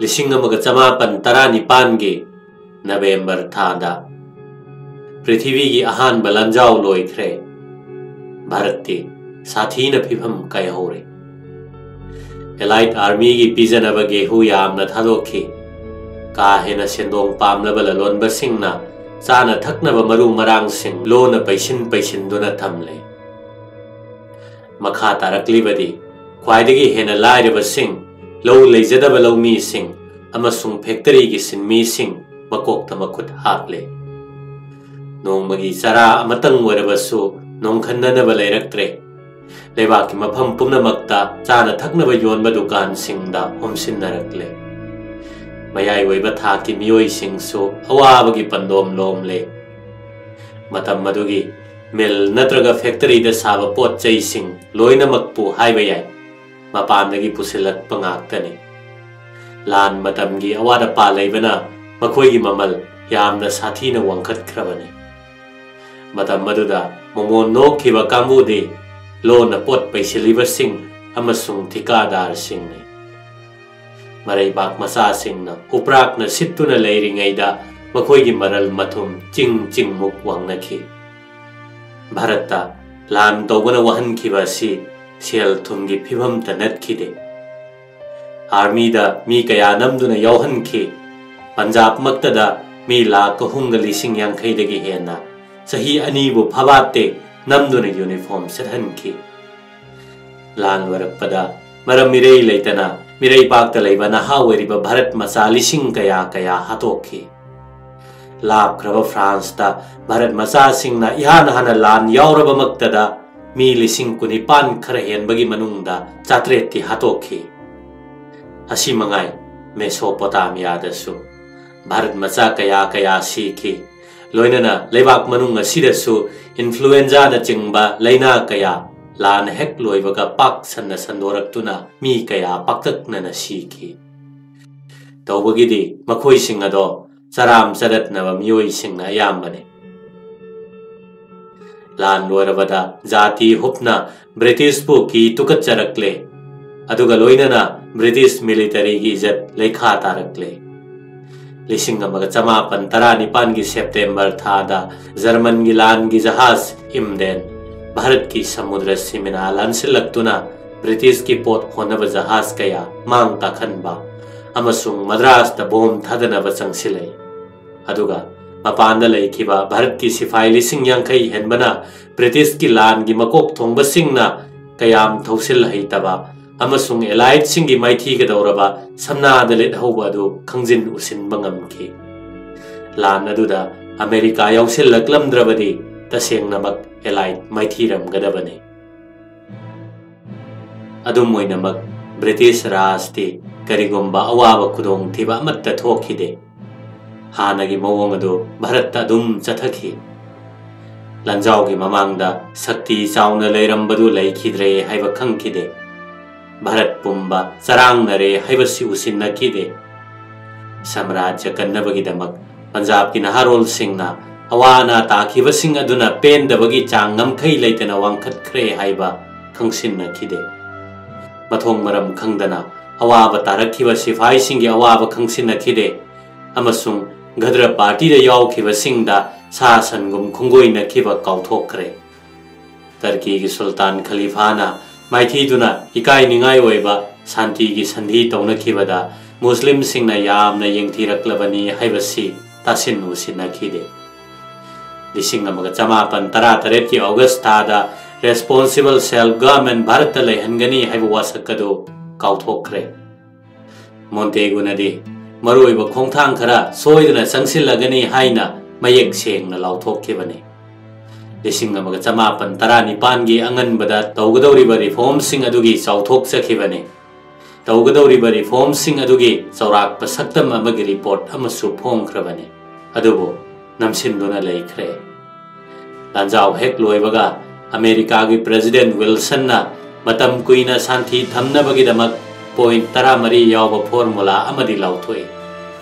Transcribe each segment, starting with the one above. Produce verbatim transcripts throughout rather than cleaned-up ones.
ꯂꯤꯁꯤꯡ ꯑꯃꯒ ꯆꯃꯥꯄꯟ ꯇꯔꯥꯅꯤꯄꯥꯟꯒꯤ ꯅꯕꯦꯝꯕꯔ ꯊꯥꯗ ꯄ꯭ꯔꯤꯊꯤꯕꯤꯒꯤ ꯑꯍꯥꯟꯕ ꯂꯥꯟꯖꯥꯎ ꯂꯣꯏꯈ꯭ꯔꯦ꯫ ꯚꯥꯔꯠꯇꯤ ꯁꯥꯊꯤꯅ ꯐꯤꯕꯝ ꯀꯥꯏꯍꯧꯔꯦ꯫ ꯑꯦꯂꯥꯏꯠ ꯑꯥꯔꯃꯤꯒꯤ ꯄꯤꯖꯅꯕ ꯒꯦꯍꯨ ꯌꯥꯝꯅ ꯊꯥꯗꯣꯛꯈꯤ꯫ ꯀꯥ ꯍꯦꯟꯅ ꯁꯦꯟꯗꯣꯡ ꯄꯥꯝꯂꯕ ꯂꯂꯣꯟꯕꯁꯤꯡꯅ ꯆꯥꯅ ꯊꯛꯅꯕ ꯃꯔꯨ ꯃꯔꯥꯡꯁꯤꯡ ꯂꯣꯟꯅ ꯄꯩꯁꯤꯟ ꯄꯩꯁꯤꯟꯗꯨꯅ ꯊꯝꯂꯦ꯫ ꯃꯈꯥ ꯇꯥꯔꯛꯂꯤꯕꯗꯤ ꯈ꯭ꯋꯥꯏꯗꯒꯤ ꯍꯦꯟꯅ ꯂꯥꯏꯔꯕꯁꯤꯡ, ꯂꯧ ꯂꯩꯖꯗꯕ ꯂꯧꯃꯤꯁꯤꯡ ꯑꯃꯁꯨꯡ ꯐꯦꯛꯇꯔꯤꯒꯤ ꯁꯤꯟꯃꯤꯁꯤꯡ ꯃꯀꯣꯛꯇ ꯃꯈꯨꯠ ꯍꯥꯞꯂꯦ꯫ ꯅꯣꯡꯃꯒꯤ ꯆꯔꯥ ꯑꯃꯇꯪ ꯑꯣꯏꯔꯕꯁꯨ ꯅꯣꯡꯈꯟꯅꯅꯕ ꯂꯩꯔꯛꯇ꯭ꯔꯦ꯫ ꯂꯩꯕꯥꯛꯀꯤ ꯃꯐꯝ ꯄꯨꯝꯅꯃꯛꯇ ꯆꯥꯅ ꯊꯛꯅꯕ ꯌꯣꯟꯕ ꯗꯨꯀꯥꯟꯁꯤꯡꯗ ꯍꯣꯝꯁꯤꯟꯅꯔꯛꯂꯦ꯫ ꯃꯌꯥꯏ ꯑꯣꯏꯕ ꯊꯥꯛꯀꯤ ꯃꯤꯑꯣꯏꯁꯤꯡꯁꯨ ꯑꯋꯥꯕꯒꯤ ꯄꯟꯗꯣꯝ ꯂꯣꯝꯂꯦ꯫ ꯃꯇꯝ ꯑꯗꯨꯒꯤ ꯃꯤꯜ ꯅꯠꯇ꯭ꯔꯒ ꯐꯦꯛꯇꯔꯤꯗ ꯁꯥꯕ ꯄꯣꯠ ꯆꯩꯁꯤꯡ ꯂꯣꯏꯅꯃꯛꯄꯨ ꯍꯥꯏꯕ ꯌꯥꯏ, ꯃꯄꯥꯟꯗꯒꯤ ꯄꯨꯁꯤꯜꯂꯛꯄ ꯉꯥꯛꯇꯅꯤ꯫ ꯂꯥꯟ ꯃꯇꯝꯒꯤ ꯑꯋꯥꯠ ꯑꯄꯥ ꯂꯩꯕꯅ ꯃꯈꯣꯏꯒꯤ ꯃꯃꯜ ꯌꯥꯝꯅ ꯁꯥꯊꯤꯅ ꯋꯥꯡꯈꯠꯈ꯭ꯔꯕꯅꯤ꯫ ꯃꯇꯝ ꯑꯗꯨꯗ ꯃꯣꯃꯣꯟ ꯅꯣꯛꯈꯤꯕ ꯀꯥꯡꯕꯨꯗꯤ ꯂꯣꯟꯅ ꯄꯣꯠ ꯄꯩꯁꯤꯜꯂꯤꯕꯁꯤꯡ ꯑꯃꯁꯨꯡ ꯊꯤꯀꯥꯗꯥꯔꯁꯤꯡꯅꯤ꯫ ꯃꯔꯩꯕꯥꯛ ꯃꯆꯥꯁꯤꯡꯅ ꯎꯄ꯭ꯔꯥꯛꯅ ꯁꯤꯠꯇꯨꯅ ꯂꯩꯔꯤꯉꯩꯗ ꯃꯈꯣꯏꯒꯤ ꯃꯔꯜ ꯃꯊꯨꯝ ꯆꯤꯡ ꯆꯤꯡꯃꯨꯛ ꯋꯥꯡꯅꯈꯤ꯫ ꯚꯥꯔꯠꯇ ꯂꯥꯟ ꯇꯧꯕꯅ ꯋꯥꯍꯟꯈꯤꯕ ꯑꯁꯤ ꯁꯦꯜ ꯊꯨꯝꯒꯤ ꯐꯤꯕꯝꯇ ꯅꯠꯈꯤꯗꯦ꯫ ꯑꯥꯔꯃꯤꯗ ꯃꯤ ꯀꯌꯥ ꯅꯝꯗꯨꯅ ꯌꯥꯎꯍꯟꯈꯤ꯫ ꯄꯟꯖꯥꯕꯃꯛꯇꯗ ꯃꯤ ꯂꯥꯈ ꯑꯍꯨꯝꯒ ꯂꯤꯁꯤꯡ ꯌꯥꯡꯈꯩꯗꯒꯤ ꯍꯦꯟꯅ ꯆꯍꯤ ꯑꯅꯤꯕꯨ ꯐꯥꯕꯥꯠꯇꯦ ꯅꯝꯗꯨꯅ ꯌꯨꯅꯤꯐꯣꯔꯝ ꯁꯦꯠꯍꯟꯈꯤ꯫ ꯂꯥꯟ ꯂꯣꯏꯔꯛꯄꯗ ꯃꯔꯝ ꯏꯔꯩ ꯂꯩꯇꯅ ꯃꯤꯔꯩꯕꯥꯛꯇ ꯂꯩꯕ ꯅꯍꯥ ꯑꯣꯏꯔꯤꯕ ꯚꯥꯔꯠ ꯃꯆꯥ ꯂꯤꯁꯤꯡ ꯀꯌꯥ ꯀꯌꯥ ꯍꯥꯠꯇꯣꯛꯈꯤ꯫ ꯂꯥꯞꯈ꯭ꯔꯕ ꯐ꯭ꯔꯥꯟꯁꯇ ꯚꯥꯔꯠ ꯃꯆꯥꯁꯤꯡꯅ ꯏꯍꯥꯟ ꯍꯥꯟꯅ ꯂꯥꯟ ꯌꯥꯎꯔꯕꯃꯛꯇꯗ ꯃꯤ ꯂꯤꯁꯤꯡ ꯀꯨꯟꯅꯤꯄꯥꯟ ꯈꯔ ꯍꯦꯟꯕꯒꯤ ꯃꯅꯨꯡꯗ ꯆꯥꯇ꯭ꯔꯦꯠꯇꯤ ꯍꯥꯠꯇꯣꯛꯈꯤ꯫ ꯑꯁꯤ ꯃꯉꯥꯏ, ꯃꯦꯁꯣꯄꯣꯇꯥꯃꯤꯌꯥꯗꯁꯨ ꯚꯥꯔꯠ ꯃꯆꯥ ꯀꯌꯥ ꯀꯌꯥ ꯁꯤꯈꯤ꯫ ꯂꯣꯏꯅꯅ ꯂꯩꯕꯥꯛ ꯃꯅꯨꯡ ꯑꯁꯤꯗꯁꯨ ꯏꯟꯐ꯭ꯂꯨꯑꯦꯟꯖꯥꯅꯆꯤꯡꯕ ꯂꯥꯏꯅꯥ ꯀꯌꯥ ꯂꯥꯟ ꯍꯦꯛ ꯂꯣꯏꯕꯒ ꯄꯥꯛ ꯁꯟꯅ ꯁꯟꯗꯣꯔꯛꯇꯨꯅ ꯃꯤ ꯀꯌꯥ ꯄꯥꯛꯇꯛꯅꯅ ꯁꯤꯈꯤ꯫ ꯇꯧꯕꯒꯤꯗꯤ ꯃꯈꯣꯏꯁꯤꯡ ꯑꯗꯣ ꯆꯔꯥꯝ ꯆꯗꯠꯅꯕ ꯃꯤꯑꯣꯏꯁꯤꯡꯅ ꯑꯌꯥꯝꯕꯅꯤ꯫ ꯂꯥꯟ ꯂꯣꯏꯔꯕꯗ ꯖꯥꯇꯤ ꯍꯨꯞꯅ ꯕ꯭ꯔꯤꯇꯤꯁꯄꯨ ꯀꯤ ꯇꯨꯀꯠꯆꯔꯛꯂꯦ꯫ ꯑꯗꯨꯒ ꯂꯣꯏꯅꯅ ꯕ꯭ꯔꯤꯇꯤꯁ ꯃꯤꯂꯤꯇꯔꯤꯒꯤ ꯏꯖꯠ ꯂꯩꯈꯥ ꯇꯥꯔꯛꯂꯦ꯫ ꯂꯤꯁꯤꯡ ꯑꯃꯒ ꯆꯃꯥꯄꯟ ꯇꯔꯥꯅꯤꯄꯥꯟꯒꯤ ꯁꯦꯞꯇꯦꯝꯕꯔ ꯊꯥꯗ ꯖꯔꯃꯟꯒꯤ ꯂꯥꯟꯒꯤ ꯖꯍꯥꯖ ꯏꯝꯗꯦꯟ ꯚꯥꯔꯠꯀꯤ ꯁꯃꯨꯗ꯭ꯔ ꯁꯤꯃꯅꯥ ꯂꯥꯟꯁꯤꯜꯂꯛꯇꯨꯅ ꯕ꯭ꯔꯤꯇꯤꯁꯀꯤ ꯄꯣꯠ ꯍꯣꯟꯅꯕ ꯖꯍꯥꯖ ꯀꯌꯥ ꯃꯥꯡ ꯇꯥꯛꯍꯟꯕ ꯑꯃꯁꯨꯡ ꯃꯗ꯭ꯔꯥꯁꯇ ꯕꯣꯝ ꯊꯥꯗꯅꯕ ꯆꯪꯁꯤꯜꯂꯛꯏ꯫ ꯑꯗꯨꯒ ꯃꯄꯥꯟꯗ ꯂꯩꯈꯤꯕ ꯚꯥꯔꯠꯀꯤ ꯁꯤꯐꯥꯏ ꯂꯤꯁꯤꯡ ꯌꯥꯡꯈꯩ ꯍꯦꯟꯕꯅ ꯕ꯭ꯔꯤꯇꯤꯁꯀꯤ ꯂꯥꯟꯒꯤ ꯃꯀꯣꯛ ꯊꯣꯡꯕꯁꯤꯡꯅ ꯀꯌꯥꯝ ꯊꯧꯁꯤꯜ ꯍꯩꯇꯕ ꯑꯃꯁꯨꯡ ꯑꯦꯂꯥꯏꯠꯁꯤꯡꯒꯤ ꯃꯥꯏꯊꯤꯒꯗꯧꯔꯕ ꯁꯝꯅꯥꯗ ꯂꯤꯠꯍꯧꯕ ꯑꯗꯨ ꯈꯪꯖꯤꯟ ꯎꯁꯤꯟꯕ ꯉꯝꯈꯤ꯫ ꯂꯥꯟ ꯑꯗꯨꯗ ꯑꯃꯦꯔꯤꯀꯥ ꯌꯥꯎꯁꯤꯜꯂꯛꯂꯝꯗ꯭ꯔꯕꯗꯤ ꯇꯁꯦꯡꯅꯃꯛ ꯑꯦꯂꯥꯏꯠ ꯃꯥꯏꯊꯤꯔꯝꯒꯗꯕꯅꯤ꯫ ꯑꯗꯨꯝ ꯑꯣꯏꯅꯃꯛ, ꯕ꯭ꯔꯤꯇꯤꯁ ꯔꯥꯖꯇꯤ ꯀꯔꯤꯒꯨꯝꯕ ꯑꯋꯥꯕ ꯈꯨꯗꯣꯡꯊꯤꯕ ꯑꯃꯠꯇ ꯊꯣꯛꯈꯤꯗꯦ꯫ ꯍꯥꯟꯅꯒꯤ ꯃꯑꯣꯡ ꯑꯗꯨ ꯚꯥꯔꯠꯇ ꯑꯗꯨꯝ ꯆꯠꯊꯈꯤ꯫ ꯂꯥꯟꯖꯥꯎꯒꯤ ꯃꯃꯥꯡꯗ ꯁꯛꯇꯤ ꯆꯥꯎꯅ ꯂꯩꯔꯝꯕꯗꯨ ꯂꯩꯈꯤꯗ꯭ꯔꯦ ꯍꯥꯏꯕ ꯈꯪꯈꯤꯗꯦ꯫ ꯚꯥꯔꯠ ꯄꯨꯝꯕ ꯆꯔꯥꯡꯅꯔꯦ ꯍꯥꯏꯕꯁꯤ ꯎꯁꯤꯟꯅꯈꯤꯗꯦ꯫ ꯁꯥꯝꯔꯥꯖ꯭ꯌ ꯀꯟꯅꯕꯒꯤꯗꯃꯛ ꯄꯟꯖꯥꯕꯀꯤ ꯅꯍꯥꯔꯣꯜꯁꯤꯡꯅ ꯑꯋꯥ ꯑꯅꯥ ꯇꯥꯈꯤꯕꯁꯤꯡ ꯑꯗꯨꯅ ꯄꯦꯟꯗꯕꯒꯤ ꯆꯥꯡ ꯉꯝꯈꯩ ꯂꯩꯇꯅ ꯋꯥꯡꯈꯠꯈ꯭ꯔꯦ ꯍꯥꯏꯕ ꯈꯪꯁꯤꯟꯅꯈꯤꯗꯦ꯫ ꯃꯊꯣꯡ ꯃꯔꯝ ꯈꯪꯗꯅ ꯑꯋꯥꯕ ꯇꯥꯔꯛꯈꯤꯕ ꯁꯤꯐꯥꯏꯁꯤꯡꯒꯤ ꯑꯋꯥꯕ ꯈꯪꯁꯤꯟꯅꯈꯤꯗꯦ, ꯑꯃꯁꯨꯡ ꯒꯗ꯭ꯔ ꯄꯥꯔꯇꯤꯗ ꯌꯥꯎꯈꯤꯕꯁꯤꯡꯗ ꯁꯥ ꯁꯟꯒꯨꯝ ꯈꯣꯡꯒꯣꯏꯅꯈꯤꯕ ꯀꯥꯎꯊꯣꯛꯈ꯭ꯔꯦ꯫ ꯇꯔꯀꯤꯒꯤ ꯁꯨꯜꯇꯥꯟ ꯈꯂꯤꯐꯥꯅ ꯃꯥꯏꯊꯤꯗꯨꯅ ꯏꯀꯥꯏꯅꯤꯡꯉꯥꯏ ꯑꯣꯏꯕ ꯁꯥꯟꯇꯤꯒꯤ ꯁꯟꯙꯤ ꯇꯧꯅꯈꯤꯕꯗ ꯃꯨꯁꯂꯤꯝꯁꯤꯡꯅ ꯌꯥꯝꯅ ꯌꯦꯡꯊꯤꯔꯛꯂꯕꯅꯤ ꯍꯥꯏꯕꯁꯤ ꯇꯥꯁꯤꯟ ꯎꯁꯤꯟꯅꯈꯤꯗꯦ꯫ ꯂꯤꯁꯤꯡ ꯑꯃꯒ ꯆꯃꯥꯄꯟ ꯇꯔꯥꯇꯔꯦꯠꯀꯤ ꯑꯣꯒꯁ ꯊꯥꯗ ꯔꯦꯁꯄꯣꯟꯁꯤꯕꯜ ꯁꯦꯜꯐ ꯒꯚꯔꯟꯃꯦꯟ ꯚꯥꯔꯠꯇ ꯂꯩꯍꯟꯒꯅꯤ ꯍꯥꯏꯕ ꯋꯥꯁꯛ ꯑꯗꯨ ꯀꯥꯎꯊꯣꯛꯈ꯭ꯔꯦ꯫ ꯃꯣꯟꯇꯦꯒꯨꯅꯗꯤ ꯃꯔꯨꯑꯣꯏꯕ ꯈꯣꯡꯊꯥꯡ ꯈꯔ ꯁꯣꯏꯗꯅ ꯆꯪꯁꯤꯜꯂꯒꯅꯤ ꯍꯥꯏꯅ ꯃꯌꯦꯛ ꯁꯦꯡꯅ ꯂꯥꯎꯊꯣꯛꯈꯤꯕꯅꯤ꯫ ꯂꯤꯁꯤꯡ ꯑꯃꯒ ꯆꯃꯥꯄꯟ ꯇꯔꯥꯅꯤꯄꯥꯟꯒꯤ ꯑꯉꯟꯕꯗ ꯇꯧꯒꯗꯧꯔꯤꯕ ꯔꯤꯐꯣꯔꯝꯁꯤꯡ ꯑꯗꯨꯒꯤ ꯆꯥꯎꯊꯣꯛꯆꯈꯤꯕꯅꯤ꯫ ꯇꯧꯒꯗꯧꯔꯤꯕ ꯔꯤꯐꯣꯔꯝꯁꯤꯡ ꯑꯗꯨꯒꯤ ꯆꯥꯎꯔꯥꯛꯄ ꯁꯛꯇꯝ ꯑꯃꯒꯤ ꯔꯤꯄꯣꯔꯠ ꯑꯃꯁꯨ ꯐꯣꯡꯈ꯭ꯔꯕꯅꯤ꯫ ꯑꯗꯨꯕꯨ ꯅꯝꯁꯤꯟꯗꯨꯅ ꯂꯩꯈ꯭ꯔꯦ꯫ ꯂꯥꯟꯖꯥꯎ ꯍꯦꯛ ꯂꯣꯏꯕꯒ ꯑꯃꯦꯔꯤꯀꯥꯒꯤ ꯄ꯭ꯔꯦꯁꯤꯗꯦꯟꯠ ꯋꯤꯜꯁꯟꯅ ꯃꯇꯝ ꯀꯨꯏꯅ ꯁꯥꯟꯇꯤ ꯊꯝꯅꯕꯒꯤꯗꯃꯛ ꯄꯣꯏꯟꯠ ꯇꯔꯥꯃꯔꯤ ꯌꯥꯎꯕ ꯐꯣꯔꯃꯨꯂꯥ ꯑꯃꯗꯤ ꯂꯥꯎꯊꯣꯛꯏ꯫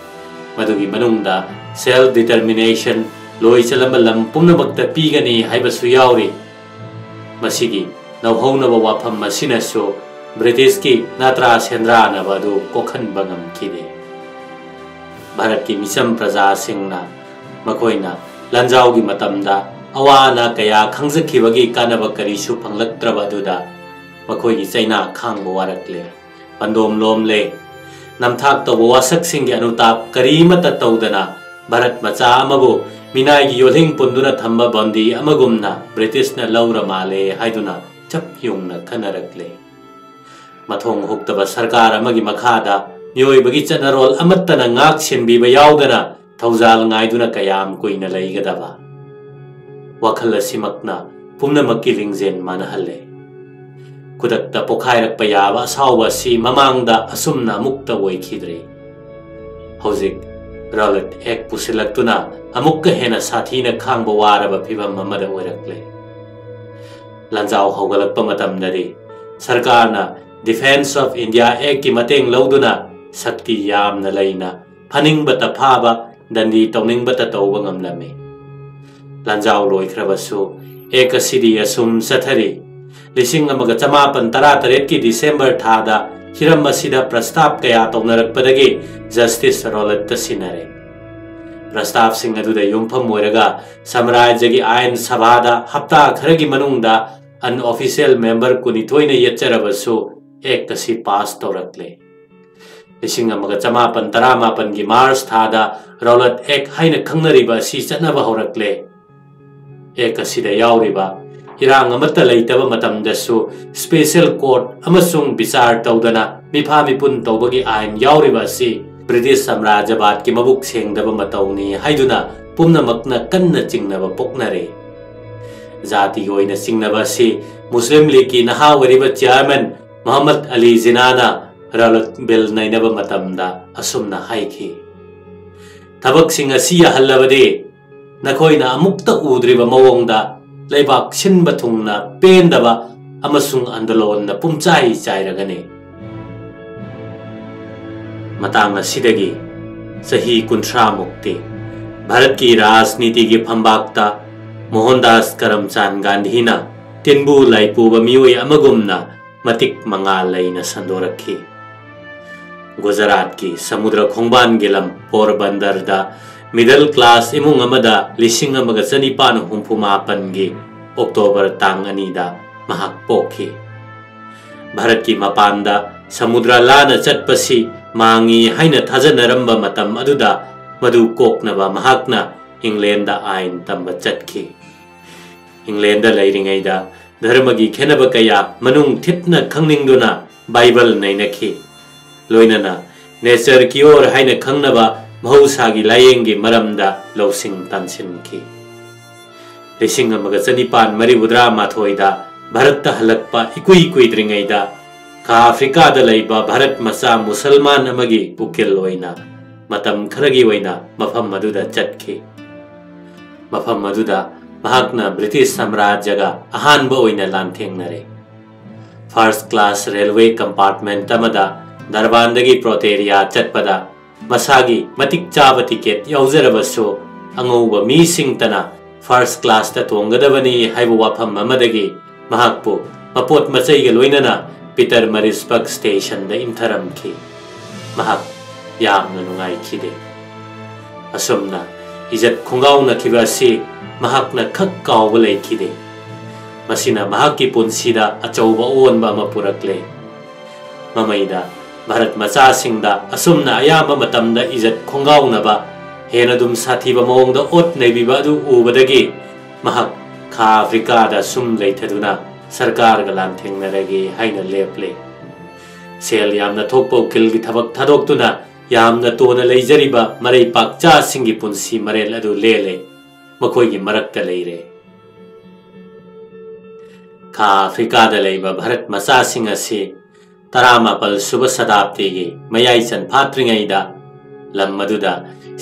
ꯃꯗꯨꯒꯤ ꯃꯅꯨꯡꯗ ꯁꯦꯜꯐ ꯗꯤꯇꯔꯃꯤꯅꯦꯁꯟ, ꯂꯣꯏ ꯆꯠꯂꯝꯕ ꯂꯝ ꯄꯨꯝꯅꯃꯛꯇ ꯄꯤꯒꯅꯤ ꯍꯥꯏꯕꯁꯨ ꯌꯥꯎꯔꯤ꯫ ꯃꯁꯤꯒꯤ ꯅꯧꯍꯧꯅꯕ ꯋꯥꯐꯝ ꯑꯁꯤꯅꯁꯨ ꯕ꯭ꯔꯤꯇꯤꯁꯀꯤ ꯅꯥꯇ꯭ꯔꯥ ꯁꯦꯟꯗ꯭ꯔꯥꯅꯕ ꯑꯗꯨ ꯀꯣꯛꯍꯟꯕ ꯉꯝꯈꯤꯗꯦ꯫ ꯚꯥꯔꯠꯀꯤ ꯃꯤꯆꯝ ꯄ꯭ꯔꯖꯥꯁꯤꯡꯅ ꯃꯈꯣꯏꯅ ꯂꯥꯟꯖꯥꯎꯒꯤ ꯃꯇꯝꯗ ꯑꯋꯥ ꯑꯅꯥ ꯀꯌꯥ ꯈꯪꯖꯈꯤꯕꯒꯤ ꯀꯥꯟꯅꯕ ꯀꯔꯤꯁꯨ ꯐꯪꯂꯛꯇ꯭ꯔꯕ ꯑꯗꯨꯗ ꯃꯈꯣꯏꯒꯤ ꯆꯩꯅꯥ ꯈꯥꯡꯕ ꯋꯥꯔꯛꯂꯦ꯫ ꯄꯟꯗꯣꯝ ꯂꯣꯝꯂꯦ꯫ ꯅꯝꯊꯥꯛ ꯇꯧꯕ ꯋꯥꯁꯛꯁꯤꯡꯒꯤ ꯑꯅꯨꯇꯥꯞ ꯀꯔꯤꯃꯠꯇ ꯇꯧꯗꯅ ꯚꯥꯔꯠ ꯃꯆꯥ ꯑꯃꯕꯨ ꯃꯤꯅꯥꯏꯒꯤ ꯌꯣꯜꯍꯤꯡ ꯄꯨꯟꯗꯨꯅ ꯊꯝꯕ ꯕꯟꯗꯤ ꯑꯃꯒꯨꯝꯅ ꯕ꯭ꯔꯤꯇꯤꯁꯅ ꯂꯧꯔ ꯃꯥꯜꯂꯦ ꯍꯥꯏꯗꯨꯅ ꯆꯞ ꯌꯨꯡꯅ ꯈꯟꯅꯔꯛꯂꯦ꯫ ꯃꯊꯣꯡ ꯍꯨꯛꯇꯕ ꯁꯔꯀꯥꯔ ꯑꯃꯒꯤ ꯃꯈꯥꯗ ꯃꯤꯑꯣꯏꯕꯒꯤ ꯆꯠꯅꯔꯣꯜ ꯑꯃꯠꯇꯅ ꯉꯥꯛ ꯁꯦꯟꯕꯤꯕ ꯌꯥꯎꯗꯅ ꯊꯧꯖꯥꯜ ꯉꯥꯏꯗꯨꯅ ꯀꯌꯥꯝ ꯀꯨꯏꯅ ꯂꯩꯒꯗꯕ? ꯋꯥꯈꯜ ꯑꯁꯤꯃꯛꯅ ꯄꯨꯝꯅꯃꯛꯀꯤ ꯂꯤꯡꯖꯦꯜ ꯃꯥꯟꯅꯍꯜꯂꯦ꯫ ꯈꯨꯗꯛꯇ ꯄꯣꯈꯥꯏꯔꯛꯄ ꯌꯥꯕ ꯑꯁꯥꯎꯕ ꯑꯁꯤ ꯃꯃꯥꯡꯗ ꯑꯁꯨꯝꯅ ꯑꯃꯨꯛꯇ ꯑꯣꯏꯈꯤꯗ꯭ꯔꯤ꯫ ꯍꯧꯖꯤꯛ ꯔꯥꯎꯂꯦꯠ ꯑꯦꯛ ꯄꯨꯁꯤꯜꯂꯛꯇꯨꯅ ꯑꯃꯨꯛꯀ ꯍꯦꯟꯅ ꯁꯥꯊꯤꯅ ꯈꯥꯡꯕ ꯋꯥꯔꯕ ꯐꯤꯚꯝ ꯑꯃꯗ ꯑꯣꯏꯔꯛꯂꯦ꯫ ꯂꯥꯟꯖꯥꯎ ꯍꯧꯒꯠꯂꯛꯄ ꯃꯇꯝꯗꯗꯤ ꯁꯔꯀꯥꯔꯅ Defence of India Actꯀꯤ ꯃꯇꯦꯡ ꯂꯧꯗꯨꯅ ꯁꯛꯇꯤ ꯌꯥꯝꯅ ꯂꯩꯅ ꯐꯥꯅꯤꯡꯕꯇ ꯐꯥꯕ, ꯗꯟꯗꯤ ꯇꯧꯅꯤꯡꯕꯇ ꯇꯧꯕ ꯉꯝꯂꯝꯃꯤ꯫ ꯂꯥꯟꯖꯥꯎ ꯂꯣꯏꯈ꯭ꯔꯕꯁꯨ ꯑꯦꯛ ꯑꯁꯤꯗꯤ ꯑꯁꯨꯝ ꯆꯠꯊꯔꯤ꯫ ꯂꯤꯁꯤꯡ ꯑꯃꯒ ꯆꯃꯥꯄꯟ ꯇꯔꯥꯇꯔꯦꯠꯀꯤ ꯗꯤꯁꯦꯝꯕꯔ ꯊꯥꯗ ꯍꯤꯔꯝ ꯑꯁꯤꯗ ꯄ꯭ꯔꯁꯇꯥꯞ ꯀꯌꯥ ꯇꯧꯅꯔꯛꯄꯗꯒꯤ ꯖꯁꯇꯤꯁ ꯔꯣꯂꯠꯇ ꯁꯤꯟꯅꯔꯦ꯫ ꯄ꯭ꯔꯁꯇꯥꯞꯁꯤꯡ ꯑꯗꯨꯗ ꯌꯨꯝꯐꯝ ꯑꯣꯏꯔꯒ ꯁꯥꯝꯔꯥꯖ꯭ꯌꯒꯤ ꯑꯥꯏꯟ ꯁꯚꯥꯗ ꯍꯞꯇꯥ ꯈꯔꯒꯤ ꯃꯅꯨꯡꯗ unofficial member ꯀꯨꯟꯅꯤꯊꯣꯏꯅ ꯌꯦꯠꯆꯔꯕꯁꯨ ꯑꯦꯛ ꯑꯁꯤ ꯄꯥꯁ ꯇꯧꯔꯛꯂꯦ꯫ ꯂꯤꯁꯤꯡ ꯑꯃꯒ ꯆꯃꯥꯄꯟ ꯇꯔꯥꯃꯥꯄꯟꯒꯤ ꯃꯥꯔꯆ ꯊꯥꯗ ꯔꯣꯂꯠ ꯑꯦꯛ ꯍꯥꯏꯅ ꯈꯪꯅꯔꯤꯕ ꯑꯁꯤ ꯆꯠꯅꯕ ꯍꯧꯔꯛꯂꯦ꯫ ꯑꯦꯛ ꯑꯁꯤꯗ ꯌꯥꯎꯔꯤꯕ ꯏꯔꯥꯡ ꯑꯃꯠꯇ ꯂꯩꯇꯕ ꯃꯇꯝꯗꯁꯨ special court ꯑꯃꯁꯨꯡ ꯕꯤꯆꯥꯔ ꯇꯧꯗꯅ ꯃꯤꯐꯥ ꯃꯤꯄꯨꯟ ꯇꯧꯕꯒꯤ ꯑꯥꯏꯟ ꯌꯥꯎꯔꯤꯕ ꯑꯁꯤ ꯕ꯭ꯔꯤꯇꯤꯁ ꯁꯥꯝꯔꯥꯖ꯭ꯌꯕꯥꯗꯀꯤ ꯃꯕꯨꯛ ꯁꯦꯡꯗꯕ ꯃꯇꯧꯅꯤ ꯍꯥꯏꯗꯨꯅ ꯄꯨꯝꯅꯃꯛꯅ ꯀꯟꯅ ꯆꯤꯡꯅꯕ ꯄꯣꯛꯅꯔꯦ꯫ ꯖꯥꯇꯤꯒꯤ ꯑꯣꯏꯅ ꯆꯤꯡꯅꯕ ꯑꯁꯤ ꯃꯨꯁꯂꯤꯝ ꯂꯤꯒꯀꯤ ꯅꯍꯥ ꯑꯣꯏꯔꯤꯕ ꯆꯤꯌꯥꯔꯃꯦꯟ ꯃꯨꯍꯝꯃꯗ ꯑꯂꯤ ꯖꯤꯅꯥꯅ ꯔꯥꯎꯂꯠ ꯕꯤꯜ ꯅꯩꯅꯕ ꯃꯇꯝꯗ ꯑꯁꯨꯝꯅ ꯍꯥꯏꯈꯤ, "ꯊꯕꯛꯁꯤꯡ ꯑꯁꯤ ꯌꯥꯍꯜꯂꯕꯗꯤ ꯅꯈꯣꯏꯅ ꯑꯃꯨꯛꯇ ꯎꯗ꯭ꯔꯤꯕ ꯃꯑꯣꯡꯗ ꯂꯩꯕꯥꯛ ꯁꯤꯟꯕ ꯊꯨꯡꯅ ꯄꯦꯟꯗꯕ ꯑꯃꯁꯨꯡ ꯑꯟꯗꯂꯣꯟꯅ ꯄꯨꯝꯆꯥꯏ ꯆꯥꯏꯔꯒꯅꯤ"꯫ ꯃꯇꯥꯡ ꯑꯁꯤꯗꯒꯤ ꯆꯍꯤ ꯀꯨꯟꯊ꯭ꯔꯥ ꯃꯨꯛꯇꯤ ꯚꯥꯔꯠꯀꯤ ꯔꯥꯖꯅꯤꯇꯤꯒꯤ ꯐꯝꯕꯥꯛꯇ ꯃꯣꯍꯟꯗꯥꯁ ꯀꯔꯝꯆꯥꯟ ꯒꯥꯟꯙꯤꯅ ꯇꯤꯟꯕꯨ ꯂꯥꯏꯄꯨꯕ ꯃꯤꯑꯣꯏ ꯑꯃꯒꯨꯝꯅ ꯃꯇꯤꯛ ꯃꯉꯥ ꯂꯩꯅ ꯁꯟꯗꯣꯔꯛꯈꯤ꯫ ꯒꯨꯖꯔꯥꯠꯀꯤ ꯁꯃꯨꯗ꯭ꯔ ꯈꯣꯡꯕꯥꯟꯒꯤ ꯂꯝ ꯄꯣꯔꯕꯟꯗꯔꯗ middle class ꯏꯃꯨꯡ ꯑꯃꯗ ꯂꯤꯁꯤꯡ ꯑꯃꯒ ꯆꯅꯤꯄꯥꯟ ꯍꯨꯝꯐꯨ ꯃꯥꯄꯟꯒꯤ ꯑꯣꯛꯇꯣꯕꯔ ꯇꯥꯡ ꯑꯅꯤꯗ ꯃꯍꯥꯛ ꯄꯣꯛꯈꯤ꯫ ꯚꯥꯔꯠꯀꯤ ꯃꯄꯥꯟꯗ ꯁꯃꯨꯗ꯭ꯔ ꯂꯥꯟꯅ ꯆꯠꯄꯁꯤ ꯃꯥꯡꯏ ꯍꯥꯏꯅ ꯊꯥꯖꯅꯔꯝꯕ ꯃꯇꯝ ꯑꯗꯨꯗ ꯃꯗꯨ ꯀꯣꯛꯅꯕ ꯃꯍꯥꯛꯅ ꯏꯪꯂꯦꯟꯗ ꯑꯥꯏꯟ ꯇꯝꯕ ꯆꯠꯈꯤ꯫ ꯏꯪꯂꯦꯟꯗ ꯂꯩꯔꯤꯉꯩꯗ ꯙꯔꯃꯒꯤ ꯈꯦꯠꯅꯕ ꯀꯌꯥ ꯃꯅꯨꯡ ꯊꯤꯠꯅ ꯈꯪꯅꯤꯡꯗꯨꯅ ꯕꯥꯏꯕꯜ ꯅꯩꯅꯈꯤ꯫ ꯂꯣꯏꯅꯅ nature cure ꯍꯥꯏꯅ ꯈꯪꯅꯕ ꯃꯍꯧꯁꯥꯒꯤ ꯂꯥꯌꯦꯡꯒꯤ ꯃꯔꯝꯗ ꯂꯧꯁꯤꯡ ꯇꯥꯟꯁꯤꯟꯈꯤ꯫ ꯂꯤꯁꯤꯡ ꯑꯃꯒ ꯆꯅꯤꯄꯥꯟ ꯃꯔꯤꯐꯨꯇꯔꯥ ꯃꯥꯊꯣꯏꯗ ꯚꯥꯔꯠꯇ ꯍꯜꯂꯛꯄ ꯏꯀꯨꯏ ꯀꯨꯏꯗ꯭ꯔꯤꯉꯩꯗ ꯈꯥ ꯑꯐ꯭ꯔꯤꯀꯥꯗ ꯂꯩꯕ ꯚꯥꯔꯠ ꯃꯆꯥ ꯃꯨꯁꯜꯃꯥꯟ ꯑꯃꯒꯤ ꯎꯀꯤꯜ ꯑꯣꯏꯅ ꯃꯇꯝ ꯈꯔꯒꯤ ꯑꯣꯏꯅ ꯃꯐꯝ ꯑꯗꯨꯗ ꯆꯠꯈꯤ꯫ ꯃꯐꯝ ꯑꯗꯨꯗ ꯃꯍꯥꯛꯅ ꯕ꯭ꯔꯤꯇꯤꯁ ꯁꯥꯝꯔꯥꯖ꯭ꯌꯒ ꯑꯍꯥꯟꯕ ꯑꯣꯏꯅ ꯂꯥꯟꯊꯦꯡꯅꯔꯦ꯫ First class railway compartment ꯑꯃꯗ ꯗꯔꯕꯥꯟꯗꯒꯤ ꯄ꯭ꯔꯣꯇꯦꯔꯤꯌꯥ ꯆꯠꯄꯗ ꯃꯁꯥꯒꯤ ꯃꯇꯤꯛ ꯆꯥꯕ ꯇꯤꯀꯦꯠ ꯌꯥꯎꯖꯔꯕꯁꯨ ꯑꯉꯧꯕ ꯃꯤꯁꯤꯡꯇꯅ first classꯇ ꯇꯣꯡꯒꯗꯕꯅꯤ ꯍꯥꯏꯕ ꯋꯥꯐꯝ ꯑꯃꯗꯒꯤ ꯃꯍꯥꯛꯄꯨ ꯃꯄꯣꯠ ꯃꯆꯩꯒ ꯂꯣꯏꯅꯅ ꯄꯤꯇꯔ ꯃꯔꯤꯁꯕꯔꯒ stationꯗ ꯏꯟꯊꯔꯝꯈꯤ꯫ ꯃꯍꯥꯛ ꯌꯥꯝꯅ ꯅꯨꯡꯉꯥꯏꯈꯤꯗꯦ꯫ ꯑꯁꯨꯝꯅ ꯏꯖꯠ ꯈꯣꯡꯒꯥꯎꯅꯈꯤꯕ ꯑꯁꯤ ꯃꯍꯥꯛꯅ ꯈꯛ ꯀꯥꯎꯕ ꯂꯩꯈꯤꯗꯦ꯫ ꯃꯁꯤꯅ ꯃꯍꯥꯛꯀꯤ ꯄꯨꯟꯁꯤꯗ ꯑꯆꯧꯕ ꯑꯑꯣꯟꯕ ꯑꯃ ꯄꯨꯔꯛꯂꯦ꯫ ꯃꯃꯩꯗ ꯚꯥꯔꯠ ꯃꯆꯥꯁꯤꯡꯗ ꯑꯁꯨꯝꯅ ꯑꯌꯥꯝꯕ ꯃꯇꯝꯗ ꯏꯖꯠ ꯈꯣꯡꯒꯥꯎꯅꯕ, ꯍꯦꯟꯅ ꯑꯗꯨꯝ ꯁꯥꯊꯤꯕ ꯃꯑꯣꯡꯗ ꯑꯣꯠ ꯅꯩꯕꯤꯕ ꯑꯗꯨ ꯎꯕꯗꯒꯤ ꯃꯍꯥꯛ ꯈꯥ ꯑꯐ꯭ꯔꯤꯀꯥꯗ ꯁꯨꯝ ꯂꯩꯊꯗꯨꯅ ꯁꯔꯀꯥꯔꯒ ꯂꯥꯟꯊꯦꯡꯅꯔꯒꯦ ꯍꯥꯏꯅ ꯂꯦꯞꯂꯦ꯫ ꯁꯦꯜ ꯌꯥꯝꯅ ꯊꯣꯛꯄ ꯎꯀꯤꯜꯒꯤ ꯊꯕꯛ ꯊꯥꯗꯣꯛꯇꯨꯅ ꯌꯥꯝꯅ ꯇꯣꯟꯅ ꯂꯩꯖꯔꯤꯕ ꯃꯔꯩ ꯄꯥꯛꯆꯥꯁꯤꯡꯒꯤ ꯄꯨꯟꯁꯤ ꯃꯔꯦꯜ ꯑꯗꯨ ꯂꯦꯜꯂꯦ꯫ ꯃꯈꯣꯏꯒꯤ ꯃꯔꯛꯇ ꯂꯩꯔꯦ꯫ ꯈꯥ ꯑꯐ꯭ꯔꯤꯀꯥꯗ ꯂꯩꯕ ꯚꯥꯔꯠ ꯃꯆꯥꯁꯤꯡ ꯑꯁꯤ ꯇꯔꯥꯃꯥꯄꯜ ꯁꯨꯕ ꯁꯇꯥꯕꯗꯤꯒꯤ ꯃꯌꯥꯏ ꯆꯟꯐꯥꯠꯇ꯭ꯔꯤꯉꯩꯗ ꯂꯝ ꯑꯗꯨꯗ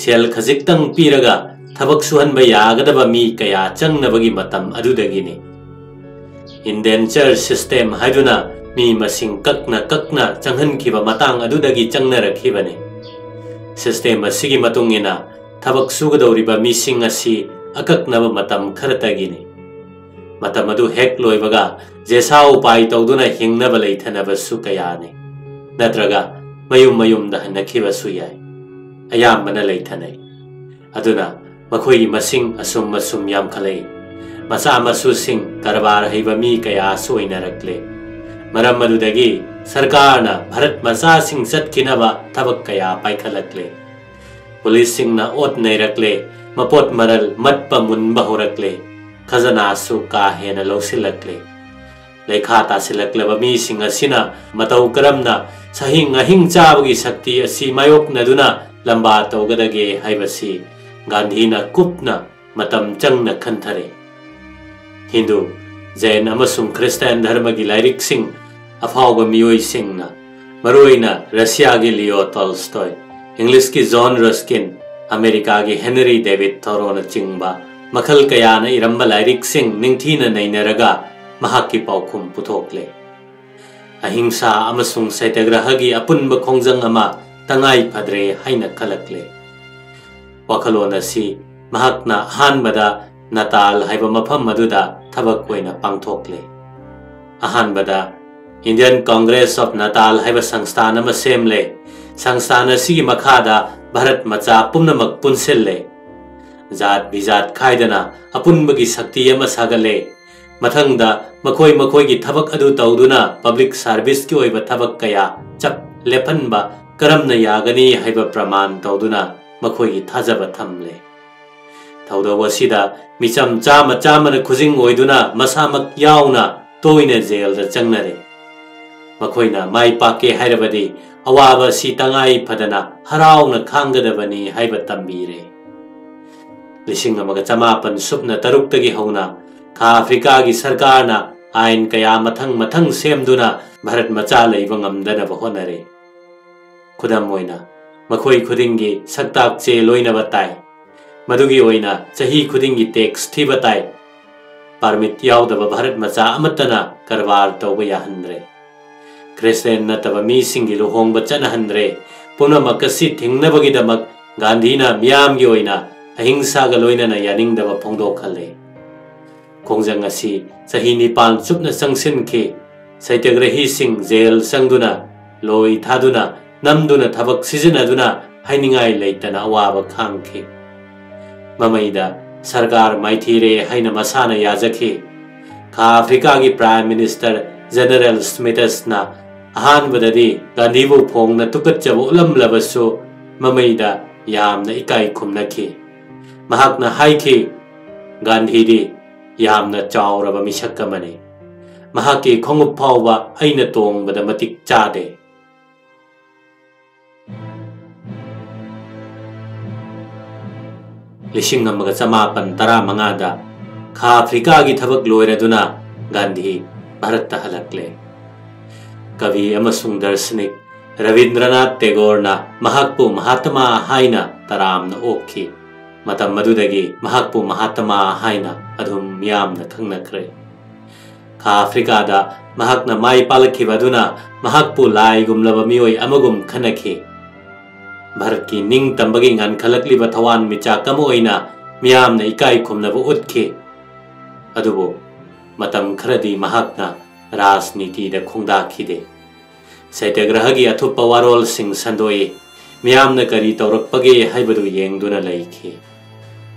ꯁꯦꯜ ꯈꯖꯤꯛꯇꯪ ꯄꯤꯔꯒ ꯊꯕꯛ ꯁꯨꯍꯟꯕ ꯌꯥꯒꯗꯕ ꯃꯤ ꯀꯌꯥ ꯆꯪꯅꯕꯒꯤ ꯃꯇꯝ ꯑꯗꯨꯗꯒꯤꯅꯤ꯫ Indenture system ꯍꯥꯏꯗꯨꯅ ꯃꯤ ꯃꯁꯤꯡ ꯀꯛꯅ ꯀꯛꯅ ꯆꯪꯍꯟꯈꯤꯕ ꯃꯇꯥꯡ ꯑꯗꯨꯗꯒꯤ ꯆꯪꯅꯔꯛꯈꯤꯕꯅꯤ꯫ System ꯑꯁꯤꯒꯤ ꯃꯇꯨꯡ ꯏꯟꯅ ꯊꯕꯛ ꯁꯨꯒꯗꯧꯔꯤꯕ ꯃꯤꯁꯤꯡ ꯑꯁꯤ ꯑꯀꯛꯅꯕ ꯃꯇꯝ ꯈꯔꯇꯒꯤꯅꯤ꯫ ꯃꯇꯝ ꯑꯗꯨ ꯍꯦꯛ ꯂꯣꯏꯕꯒ ꯖꯦꯁꯥ ꯎꯄꯥꯏ ꯇꯧꯗꯨꯅ ꯍꯤꯡꯅꯕ ꯂꯩꯊꯅꯕꯁꯨ ꯀꯌꯥꯅꯤ, ꯅꯠꯇ꯭ꯔꯒ ꯃꯌꯨꯝ ꯃꯌꯨꯝꯗ ꯍꯟꯅꯈꯤꯕꯁꯨ ꯌꯥꯏ꯫ ꯑꯌꯥꯝꯕꯅ ꯂꯩꯊꯅꯩ꯫ ꯑꯗꯨꯅ ꯃꯈꯣꯏꯒꯤ ꯃꯁꯤꯡ ꯑꯁꯨꯝ ꯑꯁꯨꯝ ꯌꯥꯝꯈꯠꯂꯛꯏ꯫ ꯃꯆꯥ ꯃꯁꯨꯁꯤꯡ ꯀꯔꯕꯥꯔ ꯍꯩꯕ ꯃꯤ ꯀꯌꯥꯁꯨ ꯑꯣꯏꯅꯔꯛꯂꯦ꯫ ꯃꯔꯝ ꯑꯗꯨꯗꯒꯤ ꯁꯔꯀꯥꯔꯅ ꯚꯥꯔꯠ ꯃꯆꯥꯁꯤꯡ ꯆꯠꯈꯤꯅꯕ ꯊꯕꯛ ꯀꯌꯥ ꯄꯥꯏꯈꯠꯂꯛꯂꯦ꯫ ꯄꯨꯂꯤꯁꯁꯤꯡꯅ ꯑꯣꯠ ꯅꯩꯔꯛꯂꯦ, ꯃꯄꯣꯠ ꯃꯔꯜ ꯃꯠꯄ ꯃꯨꯟꯕ ꯍꯧꯔꯛꯂꯦ, ꯈꯖꯅꯥꯁꯨ ꯀꯥ ꯍꯦꯟꯅ ꯂꯧꯁꯤꯜꯂꯛꯂꯦ꯫ ꯂꯩꯈꯥ ꯇꯥꯁꯤꯜꯂꯛꯂꯕ ꯃꯤꯁꯤꯡ ꯑꯁꯤꯅ ꯃꯇꯧ ꯀꯔꯝꯅ ꯁꯍꯤꯡ ꯑꯍꯤꯡ ꯆꯥꯕꯒꯤ ꯁꯛꯇꯤ ꯑꯁꯤ ꯃꯥꯌꯣꯛꯅꯗꯨꯅ ꯂꯝꯕꯥ ꯇꯧꯒꯗꯒꯦ ꯍꯥꯏꯕꯁꯤ ꯒꯥꯟꯙꯤꯅ ꯀꯨꯞꯅ ꯃꯇꯝ ꯆꯪꯅ ꯈꯟꯊꯔꯦ꯫ ꯍꯤꯟꯗꯨ, ꯖꯩꯟ ꯑꯃꯁꯨꯡ ꯈ꯭ꯔꯤꯁꯇꯥꯟ ꯙꯔꯃꯒꯤ ꯂꯥꯏꯔꯤꯛꯁꯤꯡ ꯑꯐꯥꯎꯕ ꯃꯤꯑꯣꯏꯁꯤꯡꯅ, ꯃꯔꯨꯑꯣꯏꯅ ꯔꯁꯤꯌꯥꯒꯤ ꯂꯤꯑꯣ ꯇꯣꯜꯁꯇꯣꯏ, ꯏꯪꯂꯤꯁꯀꯤ ꯖꯣꯟ ꯔꯁꯀꯤꯟ, ꯑꯃꯦꯔꯤꯀꯥꯒꯤ ꯍꯦꯅꯔꯤ ꯗꯦꯕꯤꯠ ꯊꯣꯔꯣꯅꯆꯤꯡꯕ ꯃꯈꯜ ꯀꯌꯥꯅ ꯏꯔꯝꯕ ꯂꯥꯏꯔꯤꯛꯁꯤꯡ ꯅꯤꯡꯊꯤꯅ ꯅꯩꯅꯔꯒ ꯃꯍꯥꯛꯀꯤ ꯄꯥꯎꯈꯨꯝ ꯄꯨꯊꯣꯛꯂꯦ꯫ ꯑꯍꯤꯡꯁꯥ ꯑꯃꯁꯨꯡ ꯁꯇ꯭ꯌꯒ꯭ꯔꯍꯒꯤ ꯑꯄꯨꯟꯕ ꯈꯣꯡꯖꯪ ꯑꯃ ꯇꯉꯥꯏ ꯐꯗ꯭ꯔꯦ ꯍꯥꯏꯅ ꯈꯜꯂꯛꯂꯦ꯫ ꯋꯥꯈꯜꯂꯣꯟ ꯑꯁꯤ ꯃꯍꯥꯛꯅ ꯑꯍꯥꯟꯕꯗ ꯅꯇꯥꯜ ꯍꯥꯏꯕ ꯃꯐꯝ ꯑꯗꯨꯗ ꯊꯕꯛ ꯑꯣꯏꯅ ꯄꯥꯡꯊꯣꯛꯂꯦ꯫ ꯑꯍꯥꯟꯕꯗ Indian Congress of Natal ꯍꯥꯏꯕ ꯁꯪꯁꯊꯥꯟ ꯑꯃ ꯁꯦꯝꯂꯦ꯫ ꯁꯪꯁꯊꯥꯟ ꯑꯁꯤꯒꯤ ꯃꯈꯥꯗ ꯚꯥꯔꯠ ꯃꯆꯥ ꯄꯨꯝꯅꯃꯛ ꯄꯨꯟꯁꯤꯜꯂꯦ꯫ ꯖꯥꯠ ꯕꯤꯖꯥꯠ ꯈꯥꯏꯗꯅ ꯑꯄꯨꯟꯕꯒꯤ ꯁꯛꯇꯤ ꯑꯃ ꯁꯥꯒꯠꯂꯦ꯫ ꯃꯊꯪꯗ ꯃꯈꯣꯏ ꯃꯈꯣꯏꯒꯤ ꯊꯕꯛ ꯑꯗꯨ ꯇꯧꯗꯨꯅ ꯄꯕ꯭ꯂꯤꯛ ꯁꯥꯔꯚꯤꯁꯀꯤ ꯑꯣꯏꯕ ꯊꯕꯛ ꯀꯌꯥ ꯆꯞ ꯂꯦꯞꯍꯟꯕ ꯀꯔꯝꯅ ꯌꯥꯒꯅꯤ ꯍꯥꯏꯕ ꯄ꯭ꯔꯃꯥꯟ ꯇꯧꯗꯨꯅ ꯃꯈꯣꯏꯒꯤ ꯊꯥꯖꯕ ꯊꯝꯂꯦ꯫ ꯊꯧꯗꯧ ꯑꯁꯤꯗ ꯃꯤꯆꯝ ꯆꯥꯝꯃ ꯆꯥꯝꯃꯅ ꯈꯨꯖꯤꯡ ꯑꯣꯏꯗꯨꯅ ꯃꯁꯥꯃꯛ ꯌꯥꯎꯅ ꯇꯣꯏꯅ ꯖꯦꯜꯗ ꯆꯪꯅꯔꯦ꯫ ꯃꯈꯣꯏꯅ ꯃꯥꯏ ꯄꯥꯛꯀꯦ ꯍꯥꯏꯔꯕꯗꯤ ꯑꯋꯥꯕ ꯑꯁꯤ ꯇꯉꯥꯏ ꯐꯗꯅ ꯍꯔꯥꯎꯅ ꯈꯥꯡꯒꯗꯕꯅꯤ ꯍꯥꯏꯕ ꯇꯝꯕꯤꯔꯦ꯫ ꯂꯤꯁꯤꯡ ꯑꯃꯒ ꯆꯃꯥꯄꯟ ꯁꯨꯞꯅ ꯇꯔꯨꯛꯇꯒꯤ ꯍꯧꯅ ꯈꯥ ꯑꯐ꯭ꯔꯤꯀꯥꯒꯤ ꯁꯔꯀꯥꯔꯅ ꯑꯥꯏꯟ ꯀꯌꯥ ꯃꯊꯪ ꯃꯊꯪ ꯁꯦꯝꯗꯨꯅ ꯚꯥꯔꯠ ꯃꯆꯥ ꯂꯩꯕ ꯉꯝꯗꯅꯕ ꯍꯣꯠꯅꯔꯦ꯫ ꯈꯨꯗꯝ ꯑꯣꯏꯅ, ꯃꯈꯣꯏ ꯈꯨꯗꯤꯡꯒꯤ ꯁꯛꯇꯥꯛ ꯆꯦ ꯂꯣꯏꯅꯕ ꯇꯥꯏ꯫ ꯃꯗꯨꯒꯤ ꯑꯣꯏꯅ ꯆꯍꯤ ꯈꯨꯗꯤꯡꯒꯤ ꯇꯦꯛꯁ ꯊꯤꯕ ꯇꯥꯏ꯫ ꯄꯥꯔꯃꯤꯠ ꯌꯥꯎꯗꯕ ꯚꯥꯔꯠ ꯃꯆꯥ ꯑꯃꯠꯇꯅ ꯀꯔꯕꯥꯔ ꯇꯧꯕ ꯌꯥꯍꯟꯗ꯭ꯔꯦ꯫ ꯈ꯭ꯔꯤꯁꯇꯤꯌꯥꯟ ꯅꯠꯇꯕ ꯃꯤꯁꯤꯡꯒꯤ ꯂꯨꯍꯣꯡꯕ ꯆꯠꯅꯍꯟꯗ꯭ꯔꯦ꯫ ꯄꯨꯝꯅꯃꯛ ꯑꯁꯤ ꯊꯤꯡꯅꯕꯒꯤꯗꯃꯛ ꯒꯥꯟꯙꯤꯅ ꯃꯤꯌꯥꯝꯒꯤ ꯑꯣꯏꯅ ꯑꯍꯤꯡꯁꯥꯒ ꯂꯣꯏꯅꯅ ꯌꯥꯅꯤꯡꯗꯕ ꯐꯣꯡꯗꯣꯛꯍꯜꯂꯦ꯫ ꯈꯣꯡꯖꯪ ꯑꯁꯤ ꯆꯍꯤ ꯅꯤꯄꯥꯟ ꯆꯨꯞꯅ ꯆꯪꯁꯤꯟꯈꯤ꯫ ꯁꯩꯇ꯭ꯌꯒ꯭ꯔꯍꯤꯁꯤꯡ ꯖꯦꯜ ꯆꯪꯗꯨꯅ, ꯂꯣꯏ ꯊꯥꯗꯨꯅ, ꯅꯝꯗꯨꯅ ꯊꯕꯛ ꯁꯤꯖꯤꯟꯅꯗꯨꯅ ꯍꯥꯏꯅꯤꯡꯉꯥꯏ ꯂꯩꯇꯅ ꯑꯋꯥꯕ ꯈꯥꯡꯈꯤ꯫ ꯃꯃꯩꯗ ꯁꯔꯀꯥꯔ ꯃꯥꯏꯊꯤꯔꯦ ꯍꯥꯏꯅ ꯃꯁꯥꯅ ꯌꯥꯖꯈꯤ꯫ ꯈꯥ ꯑꯐ꯭ꯔꯤꯀꯥꯒꯤ Prime Minister General Smithꯁꯅ ꯑꯍꯥꯟꯕꯗꯗꯤ ꯒꯥꯟꯙꯤꯕꯨ ꯐꯣꯡꯅ ꯇꯨꯀꯠꯆꯕ ꯎꯠꯂꯝꯂꯕꯁꯨ, ꯃꯃꯩꯗ ꯌꯥꯝꯅ ꯏꯀꯥꯏ ꯈꯨꯝꯅꯈꯤ꯫ ꯃꯍꯥꯛꯅ ꯍꯥꯏꯈꯤ, "ꯒꯥꯟꯙꯤꯗꯤ ꯌꯥꯝꯅ ꯆꯥꯎꯔꯕ ꯃꯤꯁꯛ ꯑꯃꯅꯤ꯫ ꯃꯍꯥꯛꯀꯤ ꯈꯣꯡꯎꯞ ꯐꯥꯎꯕ ꯑꯩꯅ ꯇꯣꯡꯕꯗ ꯃꯇꯤꯛ ꯆꯥꯗꯦ"꯫ ꯂꯤꯁꯤꯡ ꯑꯃꯒ ꯆꯃꯥꯄꯟ ꯇꯔꯥꯃꯉꯥꯗ ꯈꯥ ꯑꯐ꯭ꯔꯤꯀꯥꯒꯤ ꯊꯕꯛ ꯂꯣꯏꯔꯗꯨꯅ ꯒꯥꯟꯙꯤ ꯚꯥꯔꯠꯇ ꯍꯜꯂꯛꯂꯦ꯫ ꯀꯕꯤ ꯑꯃꯁꯨꯡ ꯗꯔꯁꯅꯤꯛ ꯔꯕꯤꯟꯗ꯭ꯔꯅꯥꯊ ꯇꯦꯒꯣꯔꯅ ꯃꯍꯥꯛꯄꯨ ꯃꯍꯥꯇꯃꯥ ꯍꯥꯏꯅ ꯇꯔꯥꯝꯅ ꯑꯣꯛꯈꯤ꯫ ꯃꯇꯝ ꯑꯗꯨꯗꯒꯤ ꯃꯍꯥꯛꯄꯨ ꯃꯍꯥꯇꯃꯥ ꯍꯥꯏꯅ ꯑꯗꯨꯝ ꯃꯤꯌꯥꯝꯅ ꯈꯪꯅꯈ꯭ꯔꯦ꯫ ꯈꯥ ꯑꯐ꯭ꯔꯤꯀꯥꯗ ꯃꯍꯥꯛꯅ ꯃꯥꯏ ꯄꯥꯛꯂꯛꯈꯤꯕ ꯑꯗꯨꯅ ꯃꯍꯥꯛꯄꯨ ꯂꯥꯏꯒꯨꯝꯂꯕ ꯃꯤꯑꯣꯏ ꯑꯃꯒꯨꯝ ꯈꯟꯅꯈꯤ꯫ ꯚꯥꯔꯠꯀꯤ ꯅꯤꯡꯇꯝꯕꯒꯤ ꯉꯟꯈꯠꯂꯛꯂꯤꯕ ꯊꯋꯥꯟꯃꯤꯆꯥꯛ ꯑꯃ ꯑꯣꯏꯅ ꯃꯤꯌꯥꯝꯅ ꯏꯀꯥꯏ ꯈꯨꯝꯅꯕ ꯎꯠꯈꯤ꯫ ꯑꯗꯨꯕꯨ ꯃꯇꯝ ꯈꯔꯗꯤ ꯃꯍꯥꯛꯅ ꯔꯥꯖꯅꯤꯇꯤꯗ ꯈꯣꯡꯗꯥꯈꯤꯗꯦ꯫ ꯁꯩꯇ꯭ꯌꯒ꯭ꯔꯍꯒꯤ ꯑꯊꯨꯞꯄ ꯋꯥꯔꯣꯜꯁꯤꯡ ꯁꯟꯗꯣꯛꯏ꯫ ꯃꯤꯌꯥꯝꯅ ꯀꯔꯤ ꯇꯧꯔꯛꯄꯒꯦ ꯍꯥꯏꯕꯗꯨ ꯌꯦꯡꯗꯨꯅ ꯂꯩꯈꯤ꯫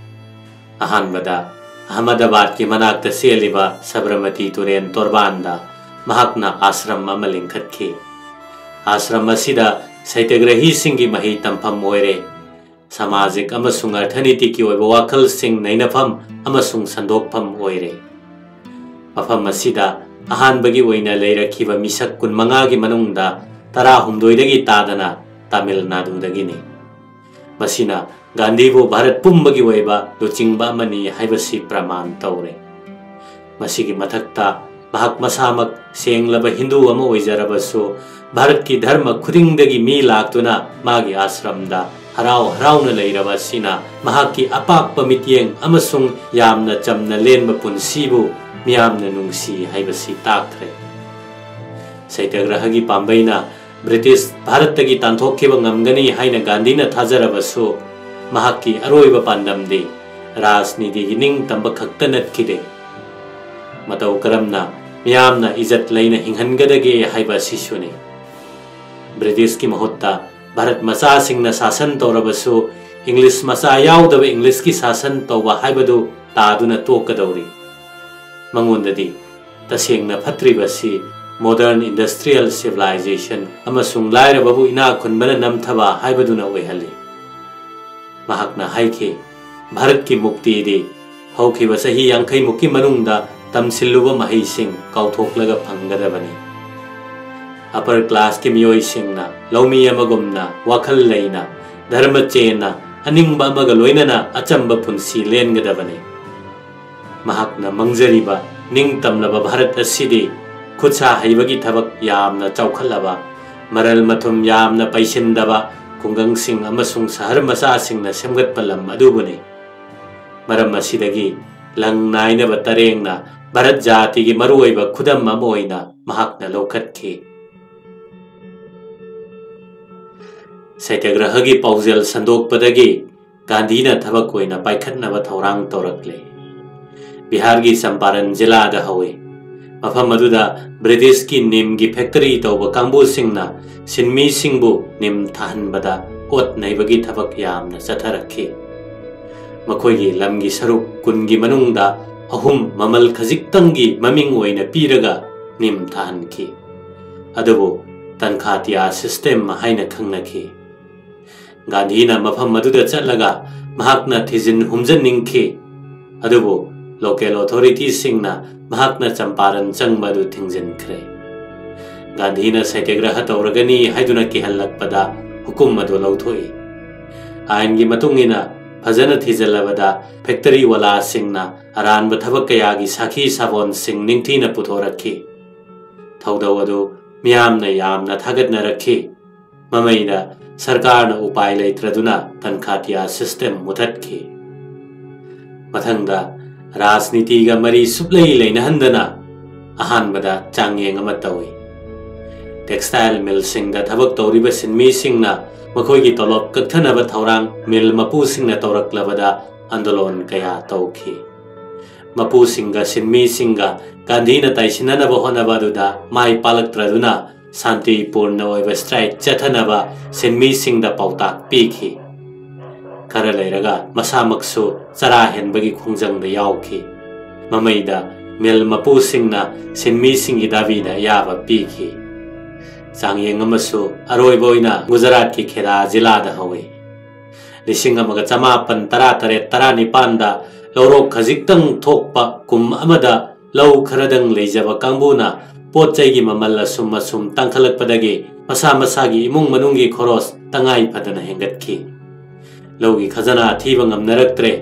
ꯑꯍꯥꯟꯕꯗ ꯑꯍꯃꯗꯥꯕꯥꯗꯀꯤ ꯃꯅꯥꯛꯇ ꯆꯦꯜꯂꯤꯕ ꯁꯕꯔꯃꯇꯤ ꯇꯨꯔꯦꯜ ꯇꯣꯔꯕꯥꯟꯗ ꯃꯍꯥꯛꯅ ꯑꯥꯁ꯭ꯔꯝ ꯑꯃ ꯂꯤꯡꯈꯠꯈꯤ꯫ ꯑꯥꯁ꯭ꯔꯝ ꯑꯁꯤꯗ ꯁꯩꯇ꯭ꯌꯒ꯭ꯔꯍꯤꯁꯤꯡꯒꯤ ꯃꯍꯩ ꯇꯝꯐꯝ ꯑꯣꯏꯔꯦ꯫ ꯁꯃꯥꯖꯤꯛ ꯑꯃꯁꯨꯡ ꯑꯔꯊꯅꯤꯇꯤꯛꯀꯤ ꯑꯣꯏꯕ ꯋꯥꯈꯜꯁꯤꯡ ꯅꯩꯅꯐꯝ ꯑꯃꯁꯨꯡ ꯁꯟꯗꯣꯛꯐꯝ ꯑꯣꯏꯔꯦ꯫ ꯃꯐꯝ ꯑꯁꯤꯗ ꯑꯍꯥꯟꯕꯒꯤ ꯑꯣꯏꯅ ꯂꯩꯔꯛꯈꯤꯕ ꯃꯤꯁꯛ ꯀꯨꯟꯃꯉꯥꯒꯤ ꯃꯅꯨꯡꯗ ꯇꯔꯥꯍꯨꯝꯗꯣꯏꯗꯒꯤ ꯇꯥꯗꯅ ꯇꯥꯃꯤꯜ ꯅꯥꯗꯨꯗꯒꯤꯅꯤ꯫ ꯃꯁꯤꯅ ꯒꯥꯟꯙꯤꯕꯨ ꯚꯥꯔꯠ ꯄꯨꯝꯕꯒꯤ ꯑꯣꯏꯕ ꯂꯨꯆꯤꯡꯕ ꯑꯃꯅꯤ ꯍꯥꯏꯕꯁꯤ ꯄ꯭ꯔꯃꯥꯟ ꯇꯧꯔꯦ꯫ ꯃꯁꯤꯒꯤ ꯃꯊꯛꯇ ꯃꯍꯥꯛ ꯃꯁꯥꯃꯛ ꯁꯦꯡꯂꯕ ꯍꯤꯟꯗꯨ ꯑꯃ ꯑꯣꯏꯖꯔꯕꯁꯨ, ꯚꯥꯔꯠꯀꯤ ꯙꯔꯃ ꯈꯨꯗꯤꯡꯗꯒꯤ ꯃꯤ ꯂꯥꯛꯇꯨꯅ ꯃꯥꯒꯤ ꯑꯥꯁ꯭ꯔꯝꯗ ꯍꯔꯥꯎ ꯍꯔꯥꯎꯅ ꯂꯩꯔꯕ ꯑꯁꯤꯅ ꯃꯍꯥꯛꯀꯤ ꯑꯄꯥꯛꯄ ꯃꯤꯠꯌꯦꯡ ꯑꯃꯁꯨꯡ ꯌꯥꯝꯅ ꯆꯝꯅ ꯂꯦꯟꯕ ꯄꯨꯟꯁꯤꯕꯨ ꯃꯤꯌꯥꯝꯅ ꯅꯨꯡꯁꯤ ꯍꯥꯏꯕꯁꯤ ꯇꯥꯛꯈ꯭ꯔꯦ꯫ ꯁꯩꯇ꯭ꯌꯒ꯭ꯔꯍꯒꯤ ꯄꯥꯝꯕꯩꯅ ꯕ꯭ꯔꯤꯇꯤꯁ ꯚꯥꯔꯠꯇꯒꯤ ꯇꯥꯟꯊꯣꯛꯈꯤꯕ ꯉꯝꯒꯅꯤ ꯍꯥꯏꯅ ꯒꯥꯟꯙꯤꯅ ꯊꯥꯖꯔꯕꯁꯨ, ꯃꯍꯥꯛꯀꯤ ꯑꯔꯣꯏꯕ ꯄꯥꯟꯗꯝꯗꯤ ꯔꯥꯖꯅꯤꯇꯤꯒꯤ ꯅꯤꯡꯇꯝꯕ ꯈꯛꯇ ꯅꯠꯈꯤꯗꯦ꯫ ꯃꯇꯧ ꯀꯔꯝꯅ ꯃꯤꯌꯥꯝꯅ ꯏꯖꯠ ꯂꯩꯅ ꯍꯤꯡꯍꯟꯒꯗꯒꯦ ꯍꯥꯏꯕ ꯑꯁꯤꯁꯨꯅꯤ꯫ ꯕ꯭ꯔꯤꯇꯤꯁꯀꯤ ꯃꯍꯨꯠꯇ ꯚꯥꯔꯠ ꯃꯆꯥꯁꯤꯡꯅ ꯁꯥꯁꯟ ꯇꯧꯔꯕꯁꯨ, ꯏꯪꯂꯤꯁ ꯃꯆꯥ ꯌꯥꯎꯗꯕ ꯏꯪꯂꯤꯁꯀꯤ ꯁꯥꯁꯟ ꯇꯧꯕ ꯍꯥꯏꯕꯗꯨ ꯇꯥꯗꯨꯅ ꯇꯣꯛꯀꯗꯧꯔꯤ꯫ ꯃꯉꯣꯟꯗꯗꯤ ꯇꯁꯦꯡꯅ ꯐꯠꯇ꯭ꯔꯤꯕꯁꯤ modern industrial civilization ꯑꯃꯁꯨꯡ ꯂꯥꯏꯔꯕꯕꯨ ꯏꯅꯥꯛ ꯈꯨꯟꯕꯅ ꯅꯝꯊꯕ ꯍꯥꯏꯕꯗꯨꯅ ꯑꯣꯏꯍꯜꯂꯤ꯫ ꯃꯍꯥꯛꯅ ꯍꯥꯏꯈꯤ, "ꯚꯥꯔꯠꯀꯤ ꯃꯨꯛꯇꯤꯗꯤ ꯍꯧꯈꯤꯕ ꯆꯍꯤ ꯌꯥꯡꯈꯩ ꯃꯨꯛꯀꯤ ꯃꯅꯨꯡꯗ ꯇꯝꯁꯤꯜꯂꯨꯕ ꯃꯍꯩꯁꯤꯡ ꯀꯥꯎꯊꯣꯛꯂꯒ ꯐꯪꯒꯗꯕꯅꯤ꯫" ꯑꯄꯔ ꯀ꯭ꯂꯥꯁꯀꯤ ꯃꯤꯑꯣꯏꯁꯤꯡꯅ ꯂꯧꯃꯤ ꯑꯃꯒꯨꯝꯅ ꯋꯥꯈꯜ ꯂꯩꯅ, ꯙꯔꯃ ꯆꯦꯟꯅ, ꯑꯅꯤꯡꯕ ꯑꯃꯒ ꯂꯣꯏꯅꯅ ꯑꯆꯝꯕ ꯄꯨꯟꯁꯤ ꯂꯦꯟꯒꯗꯕꯅꯤ꯫ ꯃꯍꯥꯛꯅ ꯃꯪꯖꯔꯤꯕ ꯅꯤꯡꯇꯝꯂꯕ ꯚꯥꯔꯠ ꯑꯁꯤꯗꯤ ꯈꯨꯠꯁꯥ ꯍꯩꯕꯒꯤ ꯊꯕꯛ ꯌꯥꯝꯅ ꯆꯥꯎꯈꯠꯂꯕ, ꯃꯔꯜ ꯃꯊꯨꯝ ꯌꯥꯝꯅ ꯄꯩꯁꯤꯟꯗꯕ ꯈꯨꯡꯒꯪꯁꯤꯡ ꯑꯃꯁꯨꯡ ꯁꯍꯔ ꯃꯆꯥꯁꯤꯡꯅ ꯁꯦꯝꯒꯠꯄ ꯂꯝ ꯑꯗꯨꯕꯨꯅꯤ꯫ ꯃꯔꯝ ꯑꯁꯤꯗꯒꯤ ꯂꯪ ꯅꯥꯏꯅꯕ ꯇꯔꯦꯡꯅ ꯚꯥꯔꯠ ꯖꯥꯇꯤꯒꯤ ꯃꯔꯨꯑꯣꯏꯕ ꯈꯨꯗꯝ ꯑꯃ ꯑꯣꯏꯅ ꯃꯍꯥꯛꯅ ꯂꯧꯈꯠꯈꯤ꯫ ꯁꯇ꯭ꯌꯒ꯭ꯔꯍꯒꯤ ꯄꯥꯎꯖꯦꯜ ꯁꯟꯗꯣꯛꯄꯗꯒꯤ ꯒꯥꯟꯙꯤꯅ ꯊꯕꯛ ꯑꯣꯏꯅ ꯄꯥꯏꯈꯠꯅꯕ ꯊꯧꯔꯥꯡ ꯇꯧꯔꯛꯂꯦ꯫ ꯕꯤꯍꯥꯔꯒꯤ ꯆꯝꯄꯥꯔꯟ ꯖꯤꯂꯥꯗ ꯍꯧꯏ꯫ ꯃꯐꯝ ꯑꯗꯨꯗ ꯕ꯭ꯔꯤꯇꯤꯁꯀꯤ ꯅꯤꯝꯒꯤ ꯐꯦꯛꯇꯔꯤ ꯇꯧꯕ ꯀꯥꯡꯕꯨꯁꯤꯡꯅ ꯁꯤꯟꯃꯤꯁꯤꯡꯕꯨ ꯅꯤꯝ ꯊꯥꯍꯟꯕꯗ ꯑꯣꯠ ꯅꯩꯕꯒꯤ ꯊꯕꯛ ꯌꯥꯝꯅ ꯆꯠꯊꯔꯛꯈꯤ꯫ ꯃꯈꯣꯏꯒꯤ ꯂꯝꯒꯤ ꯁꯔꯨꯛ ꯀꯨꯟꯒꯤ ꯃꯅꯨꯡꯗ ꯑꯍꯨꯝ ꯃꯃꯜ ꯈꯖꯤꯛꯇꯪꯒꯤ ꯃꯃꯤꯡ ꯑꯣꯏꯅ ꯄꯤꯔꯒ ꯅꯤꯝ ꯊꯥꯍꯟꯈꯤ꯫ ꯑꯗꯨꯕꯨ ꯇꯟꯈꯥꯇꯤꯌꯥ system ꯍꯥꯏꯅ ꯈꯪꯅꯈꯤ꯫ ꯒꯥꯟꯙꯤꯅ ꯃꯐꯝ ꯑꯗꯨꯗ ꯆꯠꯂꯒ ꯃꯍꯥꯛꯅ ꯊꯤꯖꯤꯟ ꯍꯨꯝꯖꯟꯅꯤꯡꯈꯤ꯫ ꯑꯗꯨꯕꯨ local authorityꯁꯤꯡꯅ ꯃꯍꯥꯛꯅ ꯆꯝꯄꯥꯔꯟ ꯆꯪꯕ ꯑꯗꯨ ꯊꯤꯡꯖꯤꯟꯈ꯭ꯔꯦ꯫ ꯒꯥꯟꯙꯤꯅ ꯁꯇ꯭ꯌꯒ꯭ꯔꯍ ꯇꯧꯔꯒꯅꯤ ꯍꯥꯏꯗꯨꯅ ꯀꯤꯍꯜꯂꯛꯄꯗ ꯍꯨꯀꯨꯝ ꯑꯗꯨ ꯂꯧꯊꯣꯛꯏ꯫ ꯑꯥꯏꯟꯒꯤ ꯃꯇꯨꯡ ꯏꯟꯅ ꯐꯖꯅ ꯊꯤꯖꯤꯜꯂꯕꯗ ꯐꯦꯛꯇꯔꯤ ꯋꯥꯂꯥꯁꯤꯡꯅ ꯑꯔꯥꯟꯕ ꯊꯕꯛ ꯀꯌꯥꯒꯤ ꯁꯥꯈꯤ ꯁꯥꯕꯣꯟꯁꯤꯡ ꯅꯤꯡꯊꯤꯅ ꯄꯨꯊꯣꯔꯛꯈꯤ꯫ ꯊꯧꯗꯧ ꯑꯗꯨ ꯃꯤꯌꯥꯝꯅ ꯌꯥꯝꯅ ꯊꯥꯒꯠꯅꯔꯛꯈꯤ꯫ ꯃꯃꯩꯗ ꯁꯔꯀꯥꯔꯅ ꯎꯄꯥꯏ ꯂꯩꯇ꯭ꯔꯗꯨꯅ ꯇꯟꯈꯥꯇꯤꯌꯥ system ꯃꯨꯊꯠꯈꯤ꯫ ꯃꯊꯪꯗ ꯔꯥꯖꯅꯤꯇꯤꯒ ꯃꯔꯤ ꯁꯨꯞꯂꯩ ꯂꯩꯅꯍꯟꯗꯅ ꯑꯍꯥꯟꯕꯗ ꯆꯥꯡꯌꯦꯡ ꯑꯃ ꯇꯧꯏ꯫ Textile millꯁꯤꯡꯗ ꯊꯕꯛ ꯇꯧꯔꯤꯕ ꯁꯤꯟꯃꯤꯁꯤꯡꯅ ꯃꯈꯣꯏꯒꯤ ꯇꯣꯂꯣꯞ ꯀꯛꯊꯅꯕ ꯊꯧꯔꯥꯡ mill ꯃꯄꯨꯁꯤꯡꯅ ꯇꯧꯔꯛꯂꯕꯗ ꯑꯟꯗꯣꯂꯣꯟ ꯀꯌꯥ ꯇꯧꯈꯤ꯫ ꯃꯄꯨꯁꯤꯡꯒ ꯁꯤꯟꯃꯤꯁꯤꯡꯒ ꯒꯥꯟꯙꯤꯅ ꯇꯥꯏꯁꯤꯟꯅꯅꯕ ꯍꯣꯠꯅꯕ ꯑꯗꯨꯗ ꯃꯥꯏ ꯄꯥꯛꯂꯛꯇ꯭ꯔꯗꯨꯅ ꯁꯥꯟꯇꯤꯄꯨꯔꯅ ꯑꯣꯏꯕ ꯁ꯭ꯇ꯭ꯔꯥꯏꯛ ꯆꯠꯊꯅꯕ ꯁꯤꯟꯃꯤꯁꯤꯡꯗ ꯄꯥꯎꯇꯥꯛ ꯄꯤꯈꯤ꯫ ꯈꯔ ꯂꯩꯔꯒ ꯃꯁꯥꯃꯛꯁꯨ ꯆꯔꯥ ꯍꯦꯟꯕꯒꯤ ꯈꯣꯡꯖꯪꯗ ꯌꯥꯎꯈꯤ꯫ ꯃꯃꯩꯗ ꯃꯤꯜ ꯃꯄꯨꯁꯤꯡꯅ ꯁꯤꯟꯃꯤꯁꯤꯡꯒꯤ ꯗꯥꯕꯤꯗ ꯑꯌꯥꯕ ꯄꯤꯈꯤ꯫ ꯆꯥꯡꯌꯦꯡ ꯑꯃꯁꯨ ꯑꯔꯣꯏꯕ ꯑꯣꯏꯅ ꯒꯨꯖꯔꯥꯠꯀꯤ ꯈꯦꯗꯥ ꯖꯤꯂꯥꯗ ꯍꯧꯏ꯫ ꯂꯤꯁꯤꯡ ꯑꯃꯒ ꯆꯃꯥꯄꯟ ꯇꯔꯥ ꯇꯔꯦꯠ ꯇꯔꯥ ꯅꯤꯄꯥꯟꯗ ꯂꯧꯔꯣꯛ ꯈꯖꯤꯛꯇꯪ ꯊꯣꯛꯄ ꯀꯨꯝ ꯑꯃꯗ ꯂꯧ ꯈꯔꯗꯪ ꯂꯩꯖꯕ ꯀꯥꯡꯕꯨꯅ ꯄꯣꯠ ꯆꯩꯒꯤ ꯃꯃꯜ ꯑꯁꯨꯝ ꯑꯁꯨꯝ ꯇꯥꯡꯈꯠꯂꯛꯄꯗꯒꯤ ꯃꯁꯥ ꯃꯁꯥꯒꯤ ꯏꯃꯨꯡ ꯃꯅꯨꯡꯒꯤ ꯈꯣꯔꯣꯁ ꯇꯉꯥꯏ ꯐꯗꯅ ꯍꯦꯟꯒꯠꯈꯤ꯫ ꯂꯧꯒꯤ ꯈꯖꯅꯥ ꯊꯤꯕ ꯉꯝꯅꯔꯛꯇ꯭ꯔꯦ꯫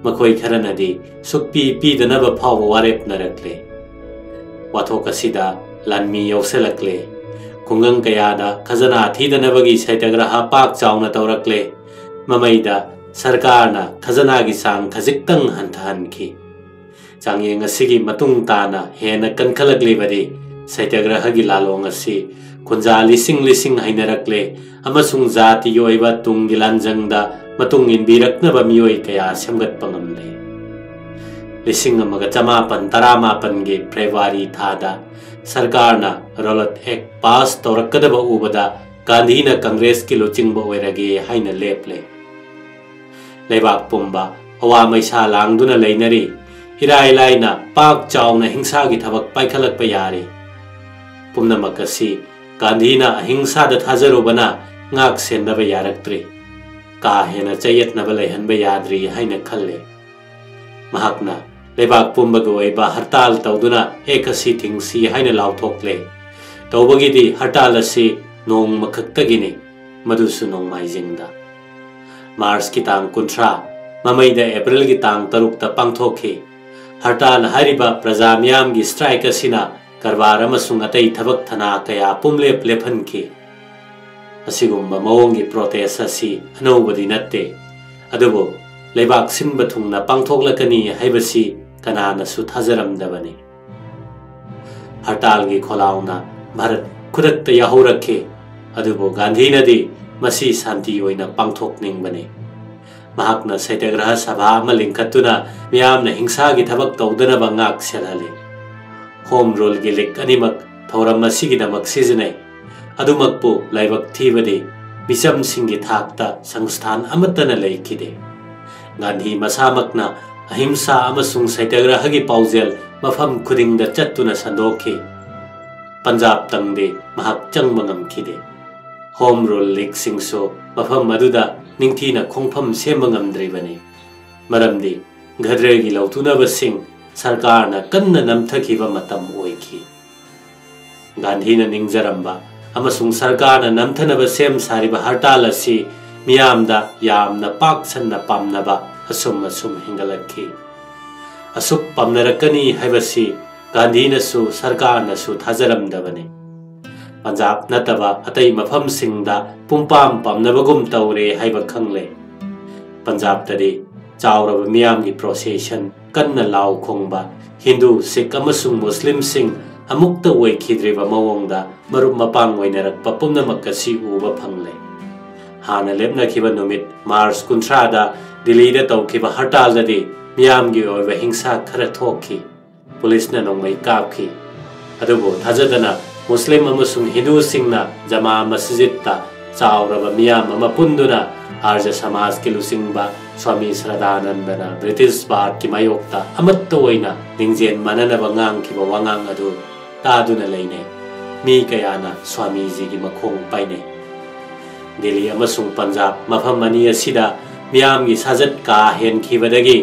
ꯃꯈꯣꯏ ꯈꯔꯅꯗꯤ ꯁꯨꯛꯄꯤ ꯄꯤꯗꯅꯕ ꯐꯥꯎꯕ ꯋꯥꯔꯦꯞꯅꯔꯛꯂꯦ꯫ ꯋꯥꯊꯣꯛ ꯑꯁꯤꯗ ꯂꯥꯟꯃꯤ ꯌꯥꯎꯁꯤꯜꯂꯛꯂꯦ꯫ ꯈꯨꯡꯒꯪ ꯀꯌꯥꯗ ꯈꯖꯅꯥ ꯊꯤꯗꯅꯕꯒꯤ ꯁꯩꯇꯒ꯭ꯔꯍ ꯄꯥꯛ ꯆꯥꯎꯅ ꯇꯧꯔꯛꯂꯦ꯫ ꯃꯃꯩꯗ ꯁꯔꯀꯥꯔꯅ ꯈꯖꯅꯥꯒꯤ ꯆꯥꯡ ꯈꯖꯤꯛꯇꯪ ꯍꯟꯊꯍꯟꯈꯤ꯫ ꯆꯥꯡꯌꯦꯡ ꯑꯁꯤꯒꯤ ꯃꯇꯨꯡ ꯇꯥꯅ ꯍꯦꯟꯅ ꯀꯟꯈꯠꯂꯛꯂꯤꯕꯗꯤ ꯁꯩꯇꯒ꯭ꯔꯍꯒꯤ ꯂꯥꯂꯣꯡ ꯑꯁꯤ ꯈꯨꯟꯖꯥ ꯂꯤꯁꯤꯡ ꯂꯤꯁꯤꯡ ꯍꯩꯅꯔꯛꯂꯦ ꯑꯃꯁꯨꯡ ꯖꯥꯇꯤꯒꯤ ꯑꯣꯏꯕ ꯇꯨꯡꯒꯤ ꯂꯥꯟꯖꯪꯗ ꯃꯇꯨꯡ ꯏꯟꯕꯤꯔꯛꯅꯕ ꯃꯤꯑꯣꯏ ꯀꯌꯥ ꯁꯦꯝꯒꯠꯄ ꯉꯝꯂꯦ꯫ ꯂꯤꯁꯤꯡ ꯑꯃꯒ ꯆꯃꯥꯄꯟ ꯇꯔꯥꯃꯥꯄꯟꯒꯤ ꯐꯦꯕ꯭ꯔꯨꯋꯥꯔꯤ ꯊꯥꯗ ꯁꯔꯀꯥꯔꯅ ꯔꯣꯂꯠ ꯑꯦꯛ ꯄꯥꯁ ꯇꯧꯔꯛꯀꯗꯕ ꯎꯕꯗ ꯒꯥꯟꯙꯤꯅ ꯀꯪꯒ꯭ꯔꯦꯁꯀꯤ ꯂꯨꯆꯤꯡꯕ ꯑꯣꯏꯔꯒꯦ ꯍꯥꯏꯅ ꯂꯦꯞꯂꯦ꯫ ꯂꯩꯕꯥꯛ ꯄꯨꯝꯕ ꯑꯋꯥ ꯃꯩꯁꯥ ꯂꯥꯡꯗꯨꯅ ꯂꯩꯅꯔꯤ꯫ ꯏꯔꯥꯏ ꯂꯥꯏꯅ ꯄꯥꯛ ꯆꯥꯎꯅ ꯍꯤꯡꯁꯥꯒꯤ ꯊꯕꯛ ꯄꯥꯏꯈꯠꯂꯛꯄ ꯌꯥꯔꯤ꯫ ꯄꯨꯝꯅꯃꯛ ꯑꯁꯤ ꯒꯥꯟꯙꯤꯅ ꯑꯍꯤꯡꯁꯥꯗ ꯊꯥꯖꯔꯨꯕꯅ ꯉꯥꯛ ꯁꯦꯟꯗꯕ ꯌꯥꯔꯛꯇ꯭ꯔꯤ꯫ ꯀꯥ ꯍꯦꯟꯅ ꯆꯌꯦꯠꯅꯕ ꯂꯩꯍꯟꯕ ꯌꯥꯗ꯭ꯔꯤ ꯍꯥꯏꯅ ꯈꯜꯂꯦ꯫ ꯃꯍꯥꯛꯅ ꯂꯩꯕꯥꯛ ꯄꯨꯝꯕꯒꯤ ꯑꯣꯏꯕ ꯍꯔꯇꯥꯜ ꯇꯧꯗꯨꯅ ꯑꯦꯛ ꯑꯁꯤ ꯊꯤꯡꯁꯤ ꯍꯥꯏꯅ ꯂꯥꯎꯊꯣꯛꯂꯦ꯫ ꯇꯧꯕꯒꯤꯗꯤ ꯍꯔꯇꯥꯜ ꯑꯁꯤ ꯅꯣꯡꯃ ꯈꯛꯇꯒꯤꯅꯤ, ꯃꯗꯨꯁꯨ ꯅꯣꯡꯃꯥꯏꯖꯤꯡꯗ꯫ ꯃꯥꯔꯆꯀꯤ ꯇꯥꯡ ꯀꯨꯟꯊ꯭ꯔꯥ, ꯃꯃꯩꯗ ꯑꯦꯄ꯭ꯔꯤꯜꯒꯤ ꯇꯥꯡ ꯇꯔꯨꯛꯇ ꯄꯥꯡꯊꯣꯛꯈꯤ꯫ ꯍꯔꯇꯥꯜ ꯍꯥꯏꯔꯤꯕ ꯄ꯭ꯔꯖꯥ ꯃꯤꯌꯥꯝꯒꯤ ꯁ꯭ꯇ꯭ꯔꯥꯏꯛ ꯑꯁꯤꯅ ꯀꯔꯕꯥꯔ ꯑꯃꯁꯨꯡ ꯑꯇꯩ ꯊꯕꯛ ꯊꯅꯥ ꯀꯌꯥ ꯄꯨꯝꯂꯦꯞ ꯂꯦꯞꯍꯟꯈꯤ꯫ ꯑꯁꯤꯒꯨꯝꯕ ꯃꯑꯣꯡꯒꯤ ꯄ꯭ꯔꯣꯇꯦꯁ ꯑꯁꯤ ꯑꯅꯧꯕꯗꯤ ꯅꯠꯇꯦ, ꯑꯗꯨꯕꯨ ꯂꯩꯕꯥꯛ ꯁꯤꯟꯕ ꯊꯨꯡꯅ ꯄꯥꯡꯊꯣꯛꯂꯛꯀꯅꯤ ꯍꯥꯏꯕꯁꯤ ꯀꯅꯥꯅꯁꯨ ꯊꯥꯖꯔꯝꯗꯕꯅꯤ꯫ ꯍꯔꯇꯥꯜꯒꯤ ꯈꯣꯜꯂꯥꯎꯅ ꯚꯥꯔꯠ ꯈꯨꯗꯛꯇ ꯌꯥꯍꯧꯔꯛꯈꯤ, ꯑꯗꯨꯕꯨ ꯒꯥꯟꯙꯤꯅꯗꯤ ꯃꯁꯤ ꯁꯥꯟꯇꯤ ꯑꯣꯏꯅ ꯄꯥꯡꯊꯣꯛꯅꯤꯡꯕꯅꯤ꯫ ꯃꯍꯥꯛꯅ ꯁꯩꯇꯒ꯭ꯔꯍ ꯁꯚꯥ ꯑꯃ ꯂꯤꯡꯈꯠꯇꯨꯅ ꯃꯤꯌꯥꯝꯅ ꯍꯤꯡꯁꯥꯒꯤ ꯊꯕꯛ ꯇꯧꯗꯅꯕ ꯉꯥꯛ ꯁꯦꯜꯍꯜꯂꯤ꯫ ꯍꯣꯝ ꯔꯨꯜꯒꯤ ꯂꯤꯛ ꯑꯅꯤꯃꯛ ꯊꯧꯔꯝ ꯑꯁꯤꯒꯤꯗꯃꯛ ꯁꯤꯖꯤꯟꯅꯩ꯫ ꯑꯗꯨꯃꯛꯄꯨ ꯂꯥꯏꯕꯛ ꯊꯤꯕꯗꯤ ꯃꯤꯆꯝꯁꯤꯡꯒꯤ ꯊꯥꯛꯇ ꯁꯪꯁꯊꯥꯟ ꯑꯃꯠꯇꯅ ꯂꯩꯈꯤꯗꯦ꯫ ꯒꯥꯟꯙꯤ ꯃꯁꯥꯃꯛꯅ ꯑꯍꯤꯝꯁꯥ ꯑꯃꯁꯨꯡ ꯁꯩꯇꯒ꯭ꯔꯍꯒꯤ ꯄꯥꯎꯖꯦꯜ ꯃꯐꯝ ꯈꯨꯗꯤꯡꯗ ꯆꯠꯇꯨꯅ ꯁꯟꯗꯣꯛꯈꯤ꯫ ꯄꯟꯖꯥꯕꯇꯪꯗꯤ ꯃꯍꯥꯛ ꯆꯪꯕ ꯉꯝꯈꯤꯗꯦ꯫ ꯍꯣꯝ ꯔꯨꯜ ꯂꯤꯛꯁꯤꯡꯁꯨ ꯃꯐꯝ ꯑꯗꯨꯗ ꯅꯤꯡꯊꯤꯅ ꯈꯣꯡꯐꯝ ꯁꯦꯝꯕ ꯉꯝꯗ꯭ꯔꯤꯕꯅꯤ꯫ ꯃꯔꯝꯗꯤ ꯘꯗ꯭ꯔꯦꯒꯤ ꯂꯧꯊꯨꯅꯕꯁꯤꯡ ꯁꯔꯀꯥꯔꯅ ꯀꯟꯅ ꯅꯝꯊꯈꯤꯕ ꯃꯇꯝ ꯑꯣꯏꯈꯤ꯫ ꯒꯥꯟꯙꯤꯅ ꯅꯤꯡꯖꯔꯝꯕ ꯑꯃꯁꯨꯡ ꯁꯔꯀꯥꯔꯅ ꯅꯝꯊꯅꯕ ꯁꯦꯝ ꯁꯥꯔꯤꯕ ꯍꯔꯇꯥꯜ ꯑꯁꯤ ꯃꯤꯌꯥꯝꯗ ꯌꯥꯝꯅ ꯄꯥꯛ ꯁꯟꯅ ꯄꯥꯝꯅꯕ ꯑꯁꯨꯝ ꯑꯁꯨꯝ ꯍꯦꯟꯒꯠꯂꯛꯈꯤ꯫ ꯑꯁꯨꯛ ꯄꯥꯝꯅꯔꯛꯀꯅꯤ ꯍꯥꯏꯕꯁꯤ ꯒꯥꯟꯙꯤꯅꯁꯨ ꯁꯔꯀꯥꯔꯅꯁꯨ ꯊꯥꯖꯔꯝꯗꯕꯅꯤ꯫ ꯄꯟꯖꯥꯕ ꯅꯠꯇꯕ ꯑꯇꯩ ꯃꯐꯝꯁꯤꯡꯗ ꯄꯨꯝꯄꯥꯝ ꯄꯥꯝꯅꯕꯒꯨꯝ ꯇꯧꯔꯦ ꯍꯥꯏꯕ ꯈꯪꯂꯦ꯫ ꯄꯟꯖꯥꯕꯇꯗꯤ ꯆꯥꯎꯔꯕ ꯃꯤꯌꯥꯝꯒꯤ ꯄ꯭ꯔꯣꯁꯦꯁꯟ, ꯀꯟꯅ ꯂꯥꯎ ꯈꯣꯡꯕ, ꯍꯤꯟꯗꯨ, ꯁꯤꯈ ꯑꯃꯁꯨꯡ ꯃꯨꯁꯂꯤꯝꯁꯤꯡ ꯑꯃꯨꯛꯇ ꯑꯣꯏꯈꯤꯗ꯭ꯔꯤꯕ ꯃꯑꯣꯡꯗ ꯃꯔꯨꯞ ꯃꯄꯥꯡ ꯑꯣꯏꯅꯔꯛꯄ ꯄꯨꯝꯅꯃꯛ ꯑꯁꯤ ꯎꯕ ꯐꯪꯂꯦ꯫ ꯍꯥꯟꯅ ꯂꯦꯞꯅꯈꯤꯕ ꯅꯨꯃꯤꯠ ꯃꯥꯔꯆ ꯀꯨꯟꯊ꯭ꯔꯥꯗ ꯗꯤꯜꯂꯤꯗ ꯇꯧꯈꯤꯕ ꯍꯔꯇꯥꯜꯗꯗꯤ ꯃꯤꯌꯥꯝꯒꯤ ꯑꯣꯏꯕ ꯍꯤꯡꯁꯥ ꯈꯔ ꯊꯣꯛꯈꯤ꯫ ꯄꯨꯂꯤꯁꯅ ꯅꯣꯡꯃꯩ ꯀꯥꯞꯈꯤ꯫ ꯑꯗꯨꯕꯨ ꯊꯥꯖꯗꯅ ꯃꯨꯁꯂꯤꯝ ꯑꯃꯁꯨꯡ ꯍꯤꯟꯗꯨꯁꯤꯡꯅ ꯖꯃꯥ ꯃꯁꯖꯤꯗꯇ ꯆꯥꯎꯔꯕ ꯃꯤꯌꯥꯝ ꯑꯃ ꯄꯨꯟꯗꯨꯅ ꯑꯥꯔꯖ ꯁꯃꯥꯖꯀꯤ ꯂꯨꯆꯤꯡꯕ ꯁ꯭ꯋꯥꯃꯤ ꯁ꯭ꯔꯗꯥꯅꯟꯗꯅ ꯕ꯭ꯔꯤꯇꯤꯁ ꯚꯥꯔꯠꯀꯤ ꯃꯥꯌꯣꯛꯇ ꯑꯃꯠꯇ ꯑꯣꯏꯅ ꯂꯤꯡꯖꯦꯜ ꯃꯥꯟꯅꯅꯕ ꯉꯥꯡꯈꯤꯕ ꯋꯥꯉꯥꯡ ꯑꯗꯨ ꯇꯥꯗꯨꯅ ꯂꯩꯅꯩ꯫ ꯃꯤ ꯀꯌꯥꯅ ꯁ꯭ꯋꯥꯃꯤꯖꯤꯒꯤ ꯃꯈꯣꯡ ꯄꯥꯏꯅꯩ꯫ ꯗꯤꯜꯂꯤ ꯑꯃꯁꯨꯡ ꯄꯟꯖꯥꯕ ꯃꯐꯝ ꯑꯅꯤ ꯑꯁꯤꯗ ꯃꯤꯌꯥꯝꯒꯤ ꯁꯥꯖꯠ ꯀꯥ ꯍꯦꯟꯈꯤꯕꯗꯒꯤ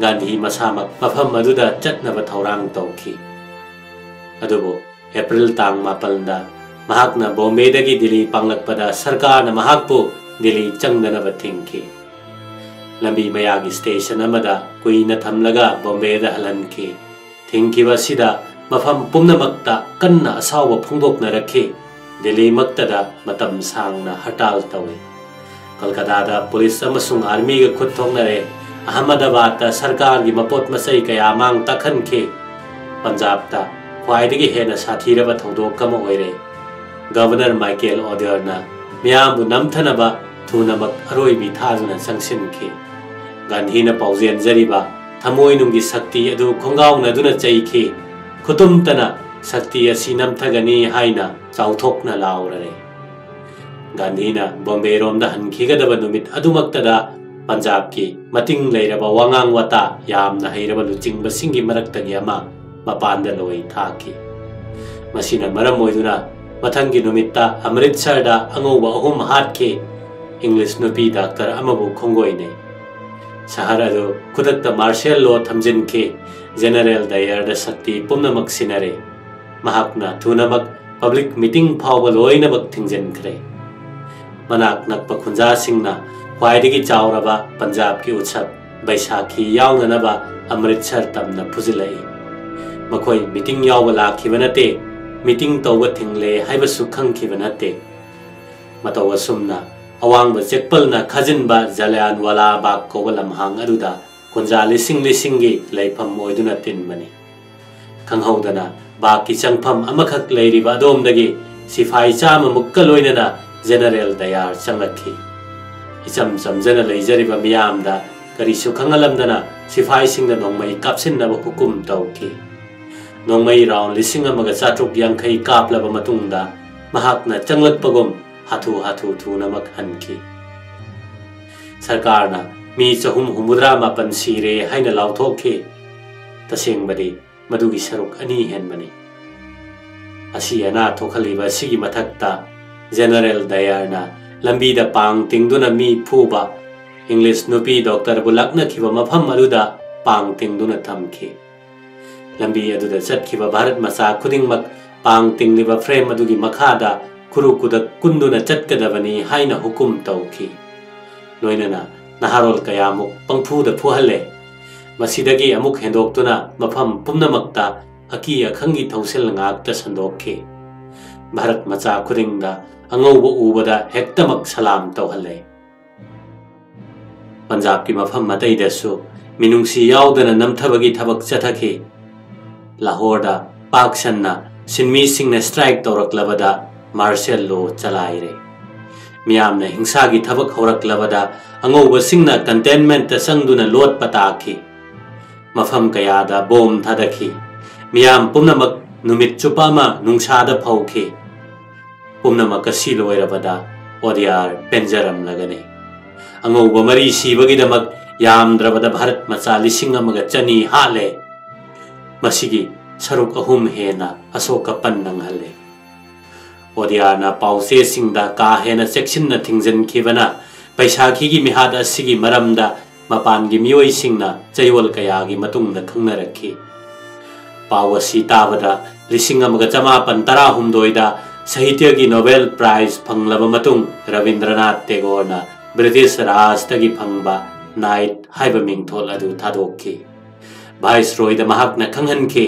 ꯒꯥꯟꯙꯤ ꯃꯁꯥꯃꯛ ꯃꯐꯝ ꯑꯗꯨꯗ ꯆꯠꯅꯕ ꯊꯧꯔꯥꯡ ꯇꯧꯈꯤ꯫ ꯑꯗꯨꯕꯨ ꯑꯦꯄ꯭ꯔꯤꯜ ꯇꯥꯡ ꯃꯥꯄꯜꯗ ꯃꯍꯥꯛꯅ ꯕꯣꯝꯕꯦꯗꯒꯤ ꯗꯤꯜꯂꯤ ꯄꯥꯡꯂꯛꯄꯗ ꯁꯔꯀꯥꯔꯅ ꯃꯍꯥꯛꯄꯨ ꯗꯤꯜꯂꯤ ꯆꯪꯗꯅꯕ ꯊꯤꯡꯈꯤ꯫ ꯂꯝꯕꯤ ꯃꯌꯥꯒꯤ ꯁ꯭ꯇꯦꯁꯟ ꯑꯃꯗ ꯀꯨꯏꯅ ꯊꯝꯂꯒ ꯕꯣꯝꯕꯦꯗ ꯍꯜꯍꯟꯈꯤ꯫ ꯊꯤꯡꯈꯤꯕ ꯑꯁꯤꯗ ꯃꯐꯝ ꯄꯨꯝꯅꯃꯛꯇ ꯀꯟꯅ ꯑꯁꯥꯎꯕ ꯐꯣꯡꯗꯣꯛꯅꯔꯛꯈꯤ꯫ ꯗꯤꯜꯂꯤꯃꯛꯇꯗ ꯃꯇꯝ ꯁꯥꯡꯅ ꯍꯔꯇꯥꯜ ꯇꯧꯏ꯫ ꯀꯜꯀꯇꯥꯗ ꯄꯨꯂꯤꯁ ꯑꯃꯁꯨꯡ ꯑꯥꯔꯃꯤꯒ ꯈꯨꯠ ꯊꯣꯛꯅꯔꯦ꯫ ꯑꯍꯃꯗꯥꯕꯥꯗꯇ ꯁꯔꯀꯥꯔꯒꯤ ꯃꯄꯣꯠ ꯃꯆꯩ ꯀꯌꯥ ꯃꯥꯡ ꯇꯥꯛꯍꯟꯈꯤ꯫ ꯄꯟꯖꯥꯕꯇ ꯈ꯭ꯋꯥꯏꯗꯒꯤ ꯍꯦꯟꯅ ꯁꯥꯊꯤꯔꯕ ꯊꯧꯗꯣꯛ ꯑꯃ ꯑꯣꯏꯔꯦ꯫ ꯒꯕꯔꯅꯔ ꯃꯥꯏꯀꯦꯜ ꯑꯣꯗꯤꯌꯔꯅ ꯃꯤꯌꯥꯝꯕꯨ ꯅꯝꯊꯅꯕ ꯊꯨꯅꯃꯛ ꯑꯔꯣꯏꯕꯤ ꯊꯥꯗꯨꯅ ꯆꯪꯁꯤꯟꯈꯤ꯫ ꯒꯥꯟꯙꯤꯅ ꯄꯥꯎꯖꯦꯟꯖꯔꯤꯕ ꯊꯃꯣꯏꯅꯨꯡꯒꯤ ꯁꯛꯇꯤ ꯑꯗꯨ ꯈꯣꯡꯒꯥꯎꯅꯗꯨꯅ ꯆꯩꯈꯤ꯫ ꯈꯨꯇꯨꯝꯇꯅ ꯁꯛꯇꯤ ꯑꯁꯤ ꯅꯝꯊꯒꯅꯤ ꯍꯥꯏꯅ ꯆꯥꯎꯊꯣꯛꯅ ꯂꯥꯎꯔꯔꯦ꯫ ꯒꯥꯟꯙꯤꯅ ꯕꯣꯝꯕꯦꯔꯣꯝꯗ ꯍꯟꯈꯤꯒꯗꯕ ꯅꯨꯃꯤꯠ ꯑꯗꯨꯃꯛꯇꯗ ꯄꯟꯖꯥꯕꯀꯤ ꯃꯇꯤꯡ ꯂꯩꯔꯕ ꯋꯥꯉꯥꯡ ꯋꯥꯇꯥ ꯌꯥꯝꯅ ꯍꯩꯔꯕ ꯂꯨꯆꯤꯡꯕꯁꯤꯡꯒꯤ ꯃꯔꯛꯇꯒꯤ ꯑꯃ ꯃꯄꯥꯟꯗ ꯂꯣꯏ ꯊꯥꯈꯤ꯫ ꯃꯁꯤꯅ ꯃꯔꯝ ꯑꯣꯏꯗꯨꯅ ꯃꯊꯪꯒꯤ ꯅꯨꯃꯤꯠꯇ ꯑꯃꯔꯤꯠꯁꯔꯗ ꯑꯉꯧꯕ ꯑꯍꯨꯝ ꯍꯥꯠꯈꯤ꯫ ꯏꯪꯂꯤꯁ ꯅꯨꯄꯤ ꯗꯥꯛꯇꯔ ꯑꯃꯕꯨ ꯈꯣꯡꯒꯣꯏꯅꯩ꯫ ꯁꯍꯔ ꯑꯗꯨ ꯈꯨꯗꯛꯇ ꯃꯥꯔꯁꯤꯌꯦꯜ ꯂꯣ ꯊꯝꯖꯤꯟꯈꯤ꯫ ꯖꯦꯅꯔꯦꯜ ꯗꯌꯔꯗ ꯁꯛꯇꯤ ꯄꯨꯝꯅꯃꯛ ꯁꯤꯟꯅꯔꯦ꯫ ꯃꯍꯥꯛꯅ ꯊꯨꯅꯃꯛ ꯄꯕ꯭ꯂꯤꯛ ꯃꯤꯇꯤꯡ ꯐꯥꯎꯕ ꯂꯣꯏꯅꯃꯛ ꯊꯤꯡꯖꯤꯟꯈ꯭ꯔꯦ꯫ ꯃꯅꯥꯛ ꯅꯛꯄ ꯈꯨꯟꯖꯥꯁꯤꯡꯅ ꯈ꯭ꯋꯥꯏꯗꯒꯤ ꯆꯥꯎꯔꯕ ꯄꯟꯖꯥꯕꯀꯤ ꯎꯠꯁꯕ ꯕꯩꯁꯥꯈꯤ ꯌꯥꯎꯅꯅꯕ ꯑꯃꯔꯤꯠꯁꯔ ꯇꯝꯅ ꯐꯨꯖꯤꯜꯂꯛꯏ꯫ ꯃꯈꯣꯏ ꯃꯤꯇꯤꯡ ꯌꯥꯎꯕ ꯂꯥꯛꯈꯤꯕ ꯅꯠꯇꯦ, ꯃꯤꯇꯤꯡ ꯇꯧꯕ ꯊꯤꯡꯂꯦ ꯍꯥꯏꯕꯁꯨ ꯈꯪꯈꯤꯕ ꯅꯠꯇꯦ꯫ ꯃꯇꯧ ꯑꯁꯨꯝꯅ ꯑꯋꯥꯡꯕ ꯆꯦꯛꯄꯜꯅ ꯈꯥꯖꯤꯟꯕ ꯖꯂꯤꯌꯥꯟꯋꯥꯂꯥ ꯕꯥꯒ ꯀꯧꯕ ꯂꯝꯍꯥꯡ ꯑꯗꯨꯗ ꯈꯨꯟꯖꯥ ꯂꯤꯁꯤꯡ ꯂꯤꯁꯤꯡꯒꯤ ꯂꯩꯐꯝ ꯑꯣꯏꯗꯨꯅ ꯇꯤꯟꯕꯅꯤ꯫ ꯈꯪꯍꯧꯗꯅ ꯕꯥꯒꯀꯤ ꯆꯪꯐꯝ ꯑꯃꯈꯛ ꯂꯩꯔꯤꯕ ꯑꯗꯣꯝꯗꯒꯤ ꯁꯤꯐꯥꯏ ꯆꯥꯝꯃꯃꯨꯛꯀ ꯂꯣꯏꯅꯅ ꯖꯦꯅꯔꯦꯜ ꯗꯌꯥꯔ ꯆꯪꯂꯛꯈꯤ꯫ ꯏꯆꯝ ꯆꯝꯖꯅ ꯂꯩꯖꯔꯤꯕ ꯃꯤꯌꯥꯝꯗ ꯀꯔꯤꯁꯨ ꯈꯪꯍꯜꯂꯝꯗꯅ ꯁꯤꯐꯥꯏꯁꯤꯡꯗ ꯅꯣꯡꯃꯩ ꯀꯥꯞꯁꯤꯟꯅꯕ ꯍꯨꯀꯨꯝ ꯇꯧꯈꯤ꯫ ꯅꯣꯡꯃꯩ ꯔꯥꯎꯟ ꯂꯤꯁꯤꯡ ꯑꯃꯒ ꯆꯥꯇ꯭ꯔꯨꯛ ꯌꯥꯡꯈꯩ ꯀꯥꯞꯂꯕ ꯃꯇꯨꯡꯗ ꯃꯍꯥꯛꯅ ꯆꯪꯂꯛꯄꯒꯨꯝ ꯍꯥꯊꯨ ꯍꯥꯊꯨ ꯊꯨꯅꯃꯛ ꯍꯟꯈꯤ꯫ ꯁꯔꯀꯥꯔꯅ ꯃꯤ ꯆꯍꯨꯝ ꯍꯨꯝꯐꯨꯇꯔꯥ ꯃꯥꯄꯟ ꯁꯤꯔꯦ ꯍꯥꯏꯅ ꯂꯥꯎꯊꯣꯛꯈꯤ꯫ ꯇꯁꯦꯡꯕꯗꯤ ꯃꯗꯨꯒꯤ ꯁꯔꯨꯛ ꯑꯅꯤ ꯍꯦꯟꯕꯅꯤ꯫ ꯑꯁꯤ ꯑꯅꯥ ꯊꯣꯛꯍꯜꯂꯤꯕ ꯑꯁꯤꯒꯤ ꯃꯊꯛꯇ ꯖꯦꯅꯔꯦꯜ ꯗꯌꯔꯅ ꯂꯝꯕꯤꯗ ꯄꯥꯡ ꯇꯤꯡꯗꯨꯅ ꯃꯤ ꯐꯨꯕ, ꯏꯪꯂꯤꯁ ꯅꯨꯄꯤ ꯗꯣꯛꯇꯔꯕꯨ ꯂꯛꯅꯈꯤꯕ ꯃꯐꯝ ꯑꯗꯨꯗ ꯄꯥꯡ ꯇꯤꯡꯗꯨꯅ ꯊꯝꯈꯤ꯫ ꯂꯝꯕꯤ ꯑꯗꯨꯗ ꯆꯠꯈꯤꯕ ꯚꯥꯔꯠ ꯃꯆꯥ ꯈꯨꯗꯤꯡꯃꯛ ꯄꯥꯡ ꯇꯤꯡꯂꯤꯕ ꯐ꯭ꯔꯦꯝ ꯑꯗꯨꯒꯤ ꯃꯈꯥꯗ ꯈꯨꯔꯨ ꯈꯨꯗꯛ ꯀꯨꯟꯗꯨꯅ ꯆꯠꯀꯗꯕꯅꯤ ꯍꯥꯏꯅ ꯍꯨꯀꯨꯝ ꯇꯧꯈꯤ꯫ ꯂꯣꯏꯅꯅ ꯅꯍꯥꯔꯣꯜ ꯀꯌꯥꯃꯨꯛ ꯄꯪꯐꯨꯗ ꯐꯨꯍꯜꯂꯦ꯫ ꯃꯁꯤꯗꯒꯤ ꯑꯃꯨꯛ ꯍꯦꯟꯗꯣꯛꯇꯨꯅ ꯃꯐꯝ ꯄꯨꯝꯅꯃꯛꯇ ꯑꯀꯤ ꯑꯈꯪꯒꯤ ꯊꯧꯁꯤꯜ ꯉꯥꯛꯇ ꯁꯟꯗꯣꯛꯈꯤ꯫ ꯚꯥꯔꯠ ꯃꯆꯥ ꯈꯨꯗꯤꯡꯗ ꯑꯉꯧꯕ ꯎꯕꯗ ꯍꯦꯛꯇꯃꯛ ꯁꯂꯥꯝ ꯇꯧꯍꯜꯂꯦ꯫ ꯄꯟꯖꯥꯕꯀꯤ ꯃꯐꯝ ꯑꯇꯩꯗꯁꯨ ꯃꯤꯅꯨꯡꯁꯤ ꯌꯥꯎꯗꯅ ꯅꯝꯊꯕꯒꯤ ꯊꯕꯛ ꯆꯠꯊꯈꯤ꯫ ꯂꯥꯍꯣꯔꯗ ꯄꯥꯛ ꯁꯟꯅ ꯁꯤꯟꯃꯤꯁꯤꯡꯅ ꯁ꯭ꯇ꯭ꯔꯥꯏꯛ ꯇꯧꯔꯛꯂꯕꯗ ꯃꯥꯔꯁꯤꯌꯦꯜ ꯂꯣ ꯆꯂꯥꯏꯔꯦ꯫ ꯃꯤꯌꯥꯝꯅ ꯍꯤꯡꯁꯥꯒꯤ ꯊꯕꯛ ꯍꯧꯔꯛꯂꯕꯗ ꯑꯉꯧꯕꯁꯤꯡꯅ ꯀꯟꯇꯦꯟꯃꯦꯟꯠꯇ ꯆꯪꯗꯨꯅ ꯂꯣꯠꯄ ꯇꯥꯈꯤ꯫ ꯃꯐꯝ ꯀꯌꯥꯗ ꯕꯣꯝ ꯊꯥꯗꯈꯤ꯫ ꯃꯤꯌꯥꯝ ꯄꯨꯝꯅꯃꯛ ꯅꯨꯃꯤꯠ ꯆꯨꯞꯄ ꯑꯃ ꯅꯨꯡꯁꯥꯗ ꯐꯧꯈꯤ꯫ ꯄꯨꯝꯅꯃꯛ ꯑꯁꯤ ꯂꯣꯏꯔꯕꯗ ꯑꯣꯗꯤꯌꯥꯔ ꯄꯦꯟꯖꯔꯝꯂꯒꯅꯤ꯫ ꯑꯉꯧꯕ ꯃꯔꯤ ꯁꯤꯕꯒꯤꯗꯃꯛ ꯌꯥꯝꯗ꯭ꯔꯕꯗ ꯚꯥꯔꯠ ꯃꯆꯥ ꯂꯤꯁꯤꯡ ꯑꯃꯒ ꯆꯅꯤ ꯍꯥꯠꯂꯦ꯫ ꯃꯁꯤꯒꯤ ꯁꯔꯨꯛ ꯑꯍꯨꯝ ꯍꯦꯟꯅ ꯑꯁꯣꯛ ꯑꯄꯟ ꯅꯪꯍꯜꯂꯦ꯫ ꯑꯣꯗꯤꯌꯥꯔꯅ ꯄꯥꯎꯆꯦꯁꯤꯡꯗ ꯀꯥ ꯍꯦꯟꯅ ꯆꯦꯛꯁꯤꯟꯅ ꯊꯤꯡꯖꯤꯟꯈꯤꯕꯅ ꯕꯩꯁꯥꯈꯤꯒꯤ ꯃꯤꯍꯥꯠ ꯑꯁꯤꯒꯤ ꯃꯔꯝꯗ ꯃꯄꯥꯟꯒꯤ ꯃꯤꯑꯣꯏꯁꯤꯡꯅ ꯆꯌꯣꯜ ꯀꯌꯥꯒꯤ ꯃꯇꯨꯡꯗ ꯈꯪꯅꯔꯛꯈꯤ꯫ ꯄꯥꯎ ꯑꯁꯤ ꯇꯥꯕꯗ ꯂꯤꯁꯤꯡ ꯑꯃꯒ ꯆꯃꯥꯄꯟ ꯇꯔꯥꯍꯨꯝꯗꯣꯏꯗ ꯁꯥꯍꯤꯇ꯭ꯌꯒꯤ ꯅꯣꯕꯦꯜ ꯄ꯭ꯔꯥꯏꯖ ꯐꯪꯂꯕ ꯃꯇꯨꯡ ꯔꯕꯤꯟꯗ꯭ꯔꯅꯥꯊ ꯇꯦꯒꯣꯔꯅ ꯕ꯭ꯔꯤꯇꯤꯁ ꯔꯥꯖꯇꯒꯤ ꯐꯪꯕ ꯅꯥꯏꯠ ꯍꯥꯏꯕ ꯃꯤꯡꯊꯣꯜ ꯑꯗꯨ ꯊꯥꯗꯣꯛꯈꯤ꯫ ꯚꯥꯏꯁꯔꯣꯏꯗ ꯃꯍꯥꯛꯅ ꯈꯪꯍꯟꯈꯤ,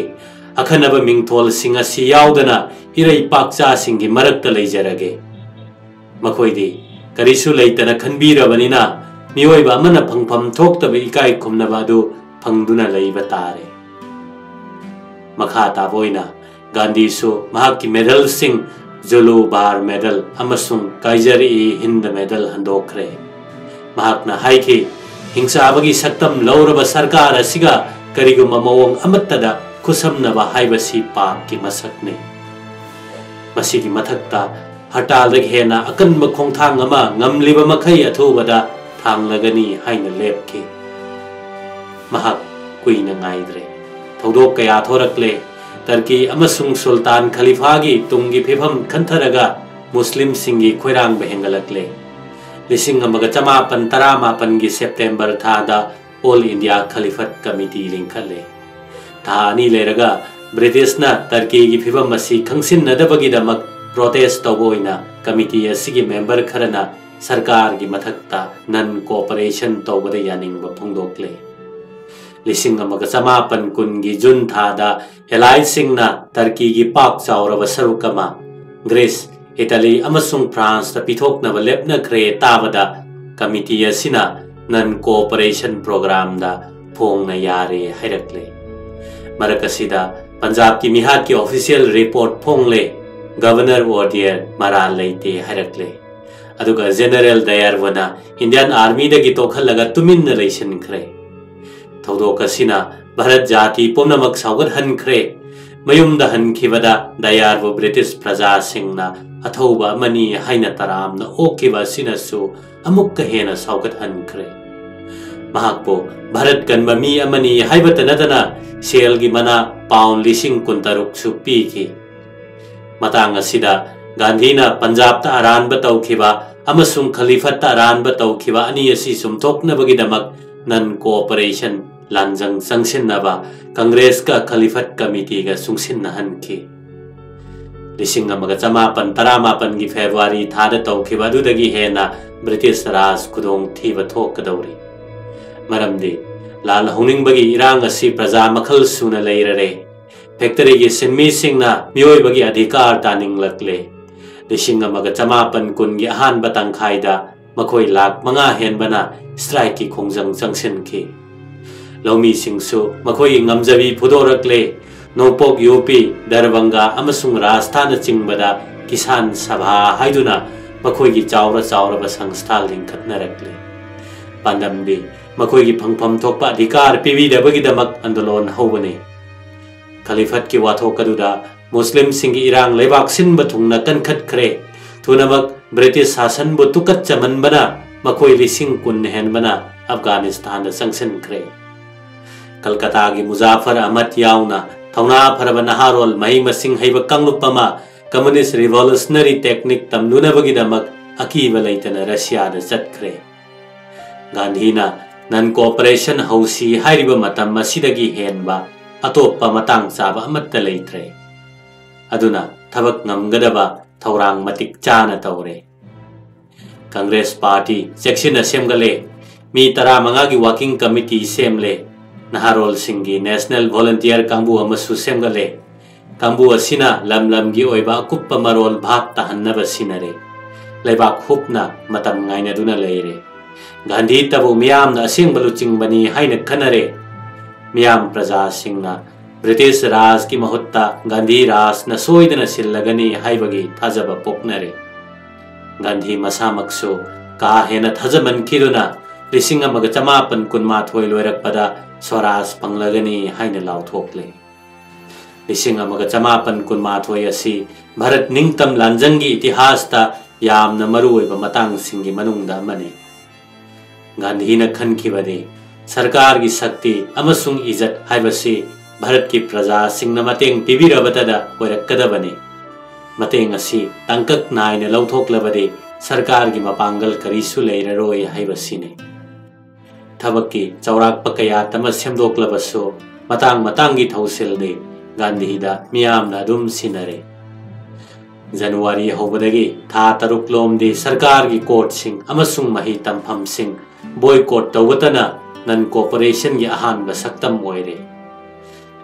"ꯑꯈꯟꯅꯕ ꯃꯤꯡꯊꯣꯜꯁꯤꯡ ꯑꯁꯤ ꯌꯥꯎꯗꯅ ꯏꯔꯩ ꯄꯥꯛꯆꯥꯁꯤꯡꯒꯤ ꯃꯔꯛꯇ ꯂꯩꯖꯔꯒꯦ꯫ ꯃꯈꯣꯏꯗꯤ ꯀꯔꯤꯁꯨ ꯂꯩꯇꯅ ꯈꯟꯕꯤꯔꯕꯅꯤꯅ ꯃꯤꯑꯣꯏꯕ ꯑꯃꯅ ꯐꯪꯐꯝ ꯊꯣꯛꯇꯕ ꯏꯀꯥꯏ ꯈꯨꯝꯅꯕ ꯑꯗꯨ ꯐꯪꯗꯨꯅ ꯂꯩꯕ ꯇꯥꯔꯦ"꯫ ꯃꯈꯥ ꯇꯥꯕ ꯑꯣꯏꯅ ꯒꯥꯟꯙꯤꯁꯨ ꯃꯍꯥꯛꯀꯤ ꯃꯦꯗꯜꯁꯤꯡ, ꯖꯨꯂꯨ ꯕꯥꯔ ꯃꯦꯗꯜ ꯑꯃꯁꯨꯡ ꯀꯥꯏꯖꯔ ꯏ ꯍꯤꯟꯗ ꯃꯦꯗꯜ ꯍꯟꯗꯣꯛꯈ꯭ꯔꯦ꯫ ꯃꯍꯥꯛꯅ ꯍꯥꯏꯈꯤ, "ꯍꯤꯡꯆꯥꯕꯒꯤ ꯁꯛꯇꯝ ꯂꯧꯔꯕ ꯁꯔꯀꯥꯔ ꯑꯁꯤꯒ ꯀꯔꯤꯒꯨꯝꯕ ꯃꯑꯣꯡ ꯑꯃꯠꯇꯗ ꯈꯨꯠꯁꯝꯅꯕ ꯍꯥꯏꯕꯁꯤ ꯄꯥꯞꯀꯤ ꯃꯁꯛꯅꯤ꯫ ꯃꯁꯤꯒꯤ ꯃꯊꯛꯇ ꯍꯔꯇꯥꯜꯗꯒꯤ ꯍꯦꯟꯅ ꯑꯀꯟꯕ ꯈꯣꯡꯊꯥꯡ ꯑꯃ ꯉꯝꯂꯤꯕ ꯃꯈꯩ ꯑꯊꯨꯕꯗ ꯊꯥꯡꯂꯒꯅꯤ" ꯍꯥꯏꯅ ꯂꯦꯞꯈꯤ꯫ ꯃꯍꯥꯛ ꯀꯨꯏꯅ ꯉꯥꯏꯗ꯭ꯔꯦ꯫ ꯊꯧꯗꯣꯛ ꯀꯌꯥ ꯊꯣꯔꯛꯂꯦ꯫ ꯇꯔꯀꯤ ꯑꯃꯁꯨꯡ ꯁꯨꯜꯇꯥꯟ ꯈꯂꯤꯐꯥꯒꯤ ꯇꯨꯡꯒꯤ ꯐꯤꯕꯝ ꯈꯟꯊꯔꯒ ꯃꯨꯁꯂꯤꯝꯁꯤꯡꯒꯤ ꯈꯣꯏꯔꯥꯡꯕ ꯍꯦꯟꯒꯠꯂꯛꯂꯦ꯫ ꯂꯤꯁꯤꯡ ꯑꯃꯒ ꯆꯃꯥꯄꯟ ꯇꯔꯥꯃꯥꯄꯟꯒꯤ ꯁꯦꯞꯇꯦꯝꯕꯔ ꯊꯥꯗ ꯑꯣꯜ ꯏꯟꯗꯤꯌꯥ ꯈꯂꯤꯐꯠ ꯀꯃꯤꯇꯤ ꯂꯤꯡꯈꯠꯂꯦ꯫ ꯊꯥ ꯑꯅꯤ ꯂꯩꯔꯒ ꯕ꯭ꯔꯤꯇꯤꯁꯅ ꯇꯔꯀꯤꯒꯤ ꯐꯤꯕꯝ ꯑꯁꯤ ꯈꯪꯁꯤꯟꯅꯗꯕꯒꯤꯗꯃꯛ ꯄ꯭ꯔꯣꯇꯦꯁ ꯇꯧꯕ ꯑꯣꯏꯅ ꯀꯃꯤꯇꯤ ꯑꯁꯤꯒꯤ ꯃꯦꯝꯕꯔ ꯈꯔꯅ ꯁꯔꯀꯥꯔꯒꯤ ꯃꯊꯛꯇ ꯅꯟ ꯀꯣꯑꯣꯄꯔꯦꯁꯟ ꯇꯧꯕꯗ ꯌꯥꯅꯤꯡꯕ ꯐꯣꯡꯗꯣꯛꯂꯦ꯫ ꯂꯤꯁꯤꯡ ꯑꯃꯒ ꯆꯃꯥꯄꯟ ꯀꯨꯟꯒꯤ ꯖꯨꯟ ꯊꯥꯗ ꯑꯦꯂꯥꯏꯁꯤꯡꯅ ꯇꯔꯀꯤꯒꯤ ꯄꯥꯛ ꯆꯥꯎꯔꯕ ꯁꯔꯨꯛ ꯑꯃ ꯒ꯭ꯔꯤꯁ, ꯏꯇꯥꯂꯤ ꯑꯃꯁꯨꯡ ꯐ꯭ꯔꯥꯟꯁꯇ ꯄꯤꯊꯣꯛꯅꯕ ꯂꯦꯞꯅꯈ꯭ꯔꯦ ꯇꯥꯕꯗ ꯀꯃꯤꯇꯤ ꯑꯁꯤꯅ ꯅꯟ ꯀꯣꯑꯣꯄꯔꯦꯁꯟ ꯄ꯭ꯔꯣꯒ꯭ꯔꯥꯝꯗ ꯐꯣꯡꯅ ꯌꯥꯔꯦ ꯍꯥꯏꯔꯛꯂꯦ꯫ ꯃꯔꯛ ꯑꯁꯤꯗ ꯄꯟꯖꯥꯕꯀꯤ ꯃꯤꯍꯥꯠꯀꯤ ꯑꯣꯐꯤꯁꯤꯌꯦꯜ ꯔꯤꯄꯣꯔꯠ ꯐꯣꯡꯂꯦ꯫ ꯒꯚꯔꯅꯔ ꯑꯣꯗꯤꯌꯔ ꯃꯔꯥꯜ ꯂꯩꯇꯦ ꯍꯥꯏꯔꯛꯂꯦ꯫ ꯑꯗꯨꯒ ꯖꯦꯅꯔꯦꯜ ꯗꯌꯥꯔꯕꯨꯅ ꯏꯟꯗꯤꯌꯥꯟ ꯑꯥꯔꯃꯤꯗꯒꯤ ꯇꯣꯛꯍꯜꯂꯒ ꯇꯨꯃꯤꯟꯅ ꯂꯩꯁꯤꯟꯈ꯭ꯔꯦ꯫ ꯊꯧꯗꯣꯛ ꯑꯁꯤꯅ ꯚꯥꯔꯠ ꯖꯥꯇꯤ ꯄꯨꯝꯅꯃꯛ ꯁꯥꯎꯒꯠꯍꯟꯈ꯭ꯔꯦ꯫ ꯃꯌꯨꯝꯗ ꯍꯟꯈꯤꯕꯗ ꯗꯌꯥꯔꯕꯨ ꯕ꯭ꯔꯤꯇꯤꯁ ꯄ꯭ꯔꯖꯥꯁꯤꯡꯅ ꯑꯊꯧꯕ ꯑꯃꯅꯤ ꯍꯥꯏꯅ ꯇꯔꯥꯝꯅ ꯑꯣꯛꯈꯤꯕ ꯑꯁꯤꯅꯁꯨ ꯑꯃꯨꯛꯀ ꯍꯦꯟꯅ ꯁꯥꯎꯒꯠꯍꯟꯈ꯭ꯔꯦ꯫ ꯃꯍꯥꯛꯄꯨ ꯚꯥꯔꯠ ꯀꯟꯕ ꯃꯤ ꯑꯃꯅꯤ ꯍꯥꯏꯕꯇ ꯅꯠꯇꯅ ꯁꯦꯜꯒꯤ ꯃꯅꯥ ꯄꯥꯎꯟ ꯂꯤꯁꯤꯡ ꯀꯨꯟꯇꯔꯨꯛꯁꯨ ꯄꯤꯈꯤ꯫ ꯃꯇꯥꯡ ꯑꯁꯤꯗ ꯒꯥꯟꯙꯤꯅ ꯄꯟꯖꯥꯕꯇ ꯑꯔꯥꯟꯕ ꯇꯧꯈꯤꯕ ꯑꯃꯁꯨꯡ ꯈꯂꯤꯐꯠꯇ ꯑꯔꯥꯟꯕ ꯇꯧꯈꯤꯕ ꯑꯅꯤ ꯑꯁꯤ ꯆꯨꯝꯊꯣꯛꯅꯕꯒꯤꯗꯃꯛ ꯅꯟ ꯀꯣꯑꯣꯄꯔꯦꯁꯟ ꯂꯥꯟꯖꯪ ꯆꯪꯁꯤꯟꯅꯕ ꯀꯪꯒ꯭ꯔꯦꯁꯀ ꯈꯂꯤꯐꯠ ꯀꯃꯤꯇꯤꯒ ꯆꯨꯡꯁꯤꯟꯅꯍꯟꯈꯤ꯫ ꯂꯤꯁꯤꯡ ꯑꯃꯒ ꯆꯃꯥꯄꯟ ꯇꯔꯥꯃꯥꯄꯟꯒꯤ ꯐꯦꯕ꯭ꯔꯨꯋꯥꯔꯤ ꯊꯥꯗ ꯇꯧꯈꯤꯕ ꯑꯗꯨꯗꯒꯤ ꯍꯦꯟꯅ ꯕ꯭ꯔꯤꯇꯤꯁ ꯔꯥꯖ ꯈꯨꯗꯣꯡ ꯊꯤꯕ ꯊꯣꯛꯀꯗꯧꯔꯤ꯫ ꯃꯔꯝꯗꯤ ꯂꯥꯜ ꯍꯧꯅꯤꯡꯕꯒꯤ ꯏꯔꯥꯡ ꯑꯁꯤ ꯄ꯭ꯔꯖꯥ ꯃꯈꯜ ꯁꯨꯅ ꯂꯩꯔꯔꯦ꯫ ꯐꯦꯛꯇꯔꯤꯒꯤ ꯁꯤꯟꯃꯤꯁꯤꯡꯅ ꯃꯤꯑꯣꯏꯕꯒꯤ ꯑꯙꯤꯀꯥꯔ ꯇꯥꯅꯤꯡꯂꯛꯂꯦ꯫ ꯂꯤꯁꯤꯡ ꯑꯃꯒ ꯆꯃꯥꯄꯟ ꯀꯨꯟꯒꯤ ꯑꯍꯥꯟꯕ ꯇꯪꯈꯥꯏꯗ ꯃꯈꯣꯏ ꯂꯥꯈ ꯃꯉꯥ ꯍꯦꯟꯕꯅ ꯁ꯭ꯇ꯭ꯔꯥꯏꯛꯀꯤ ꯈꯣꯡꯖꯪ ꯆꯪꯁꯤꯟꯈꯤ꯫ ꯂꯧꯃꯤꯁꯤꯡꯁꯨ ꯃꯈꯣꯏꯒꯤ ꯉꯝꯖꯕꯤ ꯐꯨꯗꯣꯔꯛꯂꯦ꯫ ꯅꯣꯡꯄꯣꯛ ꯌꯨ ꯄꯤ, ꯗꯔꯕꯪꯒꯥ ꯑꯃꯁꯨꯡ ꯔꯥꯖꯁꯊꯥꯟꯅꯆꯤꯡꯕꯗ ꯀꯤꯁꯥꯟ ꯁꯚꯥ ꯍꯥꯏꯗꯨꯅ ꯃꯈꯣꯏꯒꯤ ꯆꯥꯎꯔ ꯆꯥꯎꯔꯕ ꯁꯪꯁꯊꯥ ꯂꯤꯡꯈꯠꯅꯔꯛꯂꯦ꯫ ꯄꯥꯟꯗꯝꯗꯤ ꯃꯈꯣꯏꯒꯤ ꯐꯪꯐꯝ ꯊꯣꯛꯄ ꯑꯙꯤꯀꯥꯔ ꯄꯤꯕꯤꯗꯕꯒꯤꯗꯃꯛ ꯑꯟꯗꯣꯂꯣꯟ ꯍꯧꯕꯅꯤ꯫ ꯈꯂꯤꯐꯠꯀꯤ ꯋꯥꯊꯣꯛ ꯑꯗꯨꯗ ꯃꯨꯁꯂꯤꯝꯁꯤꯡꯒꯤ ꯏꯔꯥꯡ ꯂꯩꯕꯥꯛ ꯁꯤꯟꯕ ꯊꯨꯡꯅ ꯀꯟꯈꯠꯈ꯭ꯔꯦ꯫ ꯊꯨꯅꯃꯛ ꯕ꯭ꯔꯤꯇꯤꯁ ꯁꯥꯁꯟꯕꯨ ꯇꯨꯀꯠꯆꯃꯟꯕꯅ ꯃꯈꯣꯏ ꯂꯤꯁꯤꯡ ꯀꯨꯟ ꯍꯦꯟꯕꯅ ꯑꯐꯒꯥꯅꯤꯁꯇꯥꯟꯗ ꯆꯪꯁꯤꯟꯈ꯭ꯔꯦ꯫ ꯀꯜꯀꯇꯥꯒꯤ ꯃꯨꯖꯥꯐꯔ ꯑꯍꯃꯗ ꯌꯥꯎꯅ ꯊꯧꯅꯥ ꯐꯔꯕ ꯅꯍꯥꯔꯣꯜ ꯃꯍꯩ ꯃꯁꯤꯡ ꯍꯩꯕ ꯀꯥꯡꯂꯨꯞ ꯑꯃ ꯀꯝꯌꯨꯅꯤꯁ ꯔꯤꯚꯣꯂꯨꯁꯅꯔꯤ ꯇꯦꯛꯅꯤꯛ ꯇꯝꯂꯨꯅꯕꯒꯤꯗꯃꯛ ꯑꯀꯤꯕ ꯂꯩꯇꯅ ꯔꯁꯤꯌꯥꯗ ꯆꯠꯈ꯭ꯔꯦ꯫ ꯒꯥꯟꯙꯤꯅ ꯅꯟ ꯀꯣꯑꯣꯄꯔꯦꯁꯟ ꯍꯧꯁꯤ ꯍꯥꯏꯔꯤꯕ ꯃꯇꯝ ꯑꯁꯤꯗꯒꯤ ꯍꯦꯟꯕ ꯑꯇꯣꯞꯄ ꯃꯇꯥꯡ ꯆꯥꯕ ꯑꯃꯠꯇ ꯂꯩꯇ꯭ꯔꯦ꯫ ꯑꯗꯨꯅ ꯊꯕꯛ ꯉꯝꯒꯗꯕ ꯊꯧꯔꯥꯡ ꯃꯇꯤꯛ ꯆꯥꯅ ꯇꯧꯔꯦ꯫ ꯀꯪꯒ꯭ꯔꯦꯁ ꯄꯥꯔꯇꯤ ꯆꯦꯛꯁꯤꯟꯅ ꯁꯦꯝꯒꯠꯂꯦ꯫ ꯃꯤ ꯇꯔꯥꯃꯉꯥꯒꯤ ꯋꯥꯀꯤꯡ ꯀꯃꯤꯇꯤ ꯁꯦꯝꯂꯦ꯫ ꯅꯍꯥꯔꯣꯜꯁꯤꯡꯒꯤ ꯅꯦꯁꯅꯦꯜ ꯚꯣꯂꯨꯟꯇꯤꯌꯔ ꯀꯥꯡꯕꯨ ꯑꯃꯁꯨ ꯁꯦꯝꯒꯠꯂꯦ꯫ ꯀꯥꯡꯕꯨ ꯑꯁꯤꯅ ꯂꯝ ꯂꯝꯒꯤ ꯑꯣꯏꯕ ꯑꯀꯨꯞꯄ ꯃꯔꯣꯜ ꯚꯥꯞ ꯇꯥꯍꯟꯅꯕ ꯁꯤꯟꯅꯔꯦ꯫ ꯂꯩꯕꯥꯛ ꯍꯨꯞꯅ ꯃꯇꯝ ꯉꯥꯏꯅꯗꯨꯅ ꯂꯩꯔꯦ꯫ ꯒꯥꯟꯙꯤꯇꯕꯨ ꯃꯤꯌꯥꯝꯅ ꯑꯁꯦꯡꯕ ꯂꯨꯆꯤꯡꯕꯅꯤ ꯍꯥꯏꯅ ꯈꯟꯅꯔꯦ꯫ ꯃꯤꯌꯥꯝ ꯄ꯭ꯔꯖꯥꯁꯤꯡꯅ ꯕ꯭ꯔꯤꯇꯤꯁ ꯔꯥꯖꯀꯤ ꯃꯍꯨꯠꯇ ꯒꯥꯟꯙꯤ ꯔꯥꯖꯅ ꯁꯣꯏꯗꯅ ꯁꯤꯜꯂꯒꯅꯤ ꯍꯥꯏꯕꯒꯤ ꯊꯥꯖꯕ ꯄꯣꯛꯅꯔꯦ꯫ ꯒꯥꯟꯙꯤ ꯃꯁꯥꯃꯛꯁꯨ ꯀꯥ ꯍꯦꯟꯅ ꯊꯥꯖꯃꯟꯈꯤꯗꯨꯅ ꯂꯤꯁꯤꯡ ꯑꯃꯒ ꯆꯃꯥꯄꯟ ꯀꯨꯟꯃꯥꯊꯣꯏ ꯂꯣꯏꯔꯛꯄꯗ ꯁ꯭ꯋꯔꯥꯖ ꯐꯪꯂꯒꯅꯤ ꯍꯥꯏꯅ ꯂꯥꯎꯊꯣꯛꯂꯦ꯫ ꯂꯤꯁꯤꯡ ꯑꯃꯒ ꯆꯃꯥꯄꯟ ꯀꯨꯟꯃꯥꯊꯣꯏ ꯑꯁꯤ ꯚꯥꯔꯠ ꯅꯤꯡꯇꯝ ꯂꯥꯟꯖꯪꯒꯤ ꯏꯇꯤꯍꯥꯁꯇ ꯌꯥꯝꯅ ꯃꯔꯨꯑꯣꯏꯕ ꯃꯇꯥꯡꯁꯤꯡꯒꯤ ꯃꯅꯨꯡꯗ ꯑꯃꯅꯤ꯫ ꯒꯥꯟꯙꯤꯅ ꯈꯟꯈꯤꯕꯗꯤ ꯁꯔꯀꯥꯔꯒꯤ ꯁꯛꯇꯤ ꯑꯃꯁꯨꯡ ꯏꯖꯠ ꯍꯥꯏꯕꯁꯤ ꯚꯥꯔꯠꯀꯤ ꯄ꯭ꯔꯖꯥꯁꯤꯡꯅ ꯃꯇꯦꯡ ꯄꯤꯕꯤꯔꯕꯇꯗ ꯑꯣꯏꯔꯛꯀꯗꯕꯅꯤ꯫ ꯃꯇꯦꯡ ꯑꯁꯤ ꯇꯥꯡꯀꯛ ꯅꯥꯏꯅ ꯂꯧꯊꯣꯛꯂꯕꯗꯤ ꯁꯔꯀꯥꯔꯒꯤ ꯃꯄꯥꯡꯒꯜ ꯀꯔꯤꯁꯨ ꯂꯩꯔꯔꯣꯏ ꯍꯥꯏꯕꯁꯤꯅꯤ꯫ ꯊꯕꯛꯀꯤ ꯆꯥꯎꯔꯥꯛꯄ ꯀꯌꯥ ꯑꯃ ꯁꯦꯝꯗꯣꯛꯂꯕꯁꯨ ꯃꯇꯥꯡ ꯃꯇꯥꯡꯒꯤ ꯊꯧꯁꯤꯜꯗꯤ ꯒꯥꯟꯙꯤꯗ ꯃꯤꯌꯥꯝꯅ ꯑꯗꯨꯝ ꯁꯤꯟꯅꯔꯦ꯫ ꯖꯅꯋꯥꯔꯤ ꯍꯧꯕꯗꯒꯤ ꯊꯥ ꯇꯔꯨꯛ ꯂꯣꯝꯗꯤ ꯁꯔꯀꯥꯔꯒꯤ ꯀꯣꯔꯠꯁꯤꯡ ꯑꯃꯁꯨꯡ ꯃꯍꯩ ꯇꯝꯐꯝꯁꯤꯡ ꯕꯣꯏꯀꯣꯠ ꯇꯧꯕꯇꯅ ꯅꯟ ꯀꯣꯑꯣꯄꯔꯦꯁꯟꯒꯤ ꯑꯍꯥꯟꯕ ꯁꯛꯇꯝ ꯑꯣꯏꯔꯦ꯫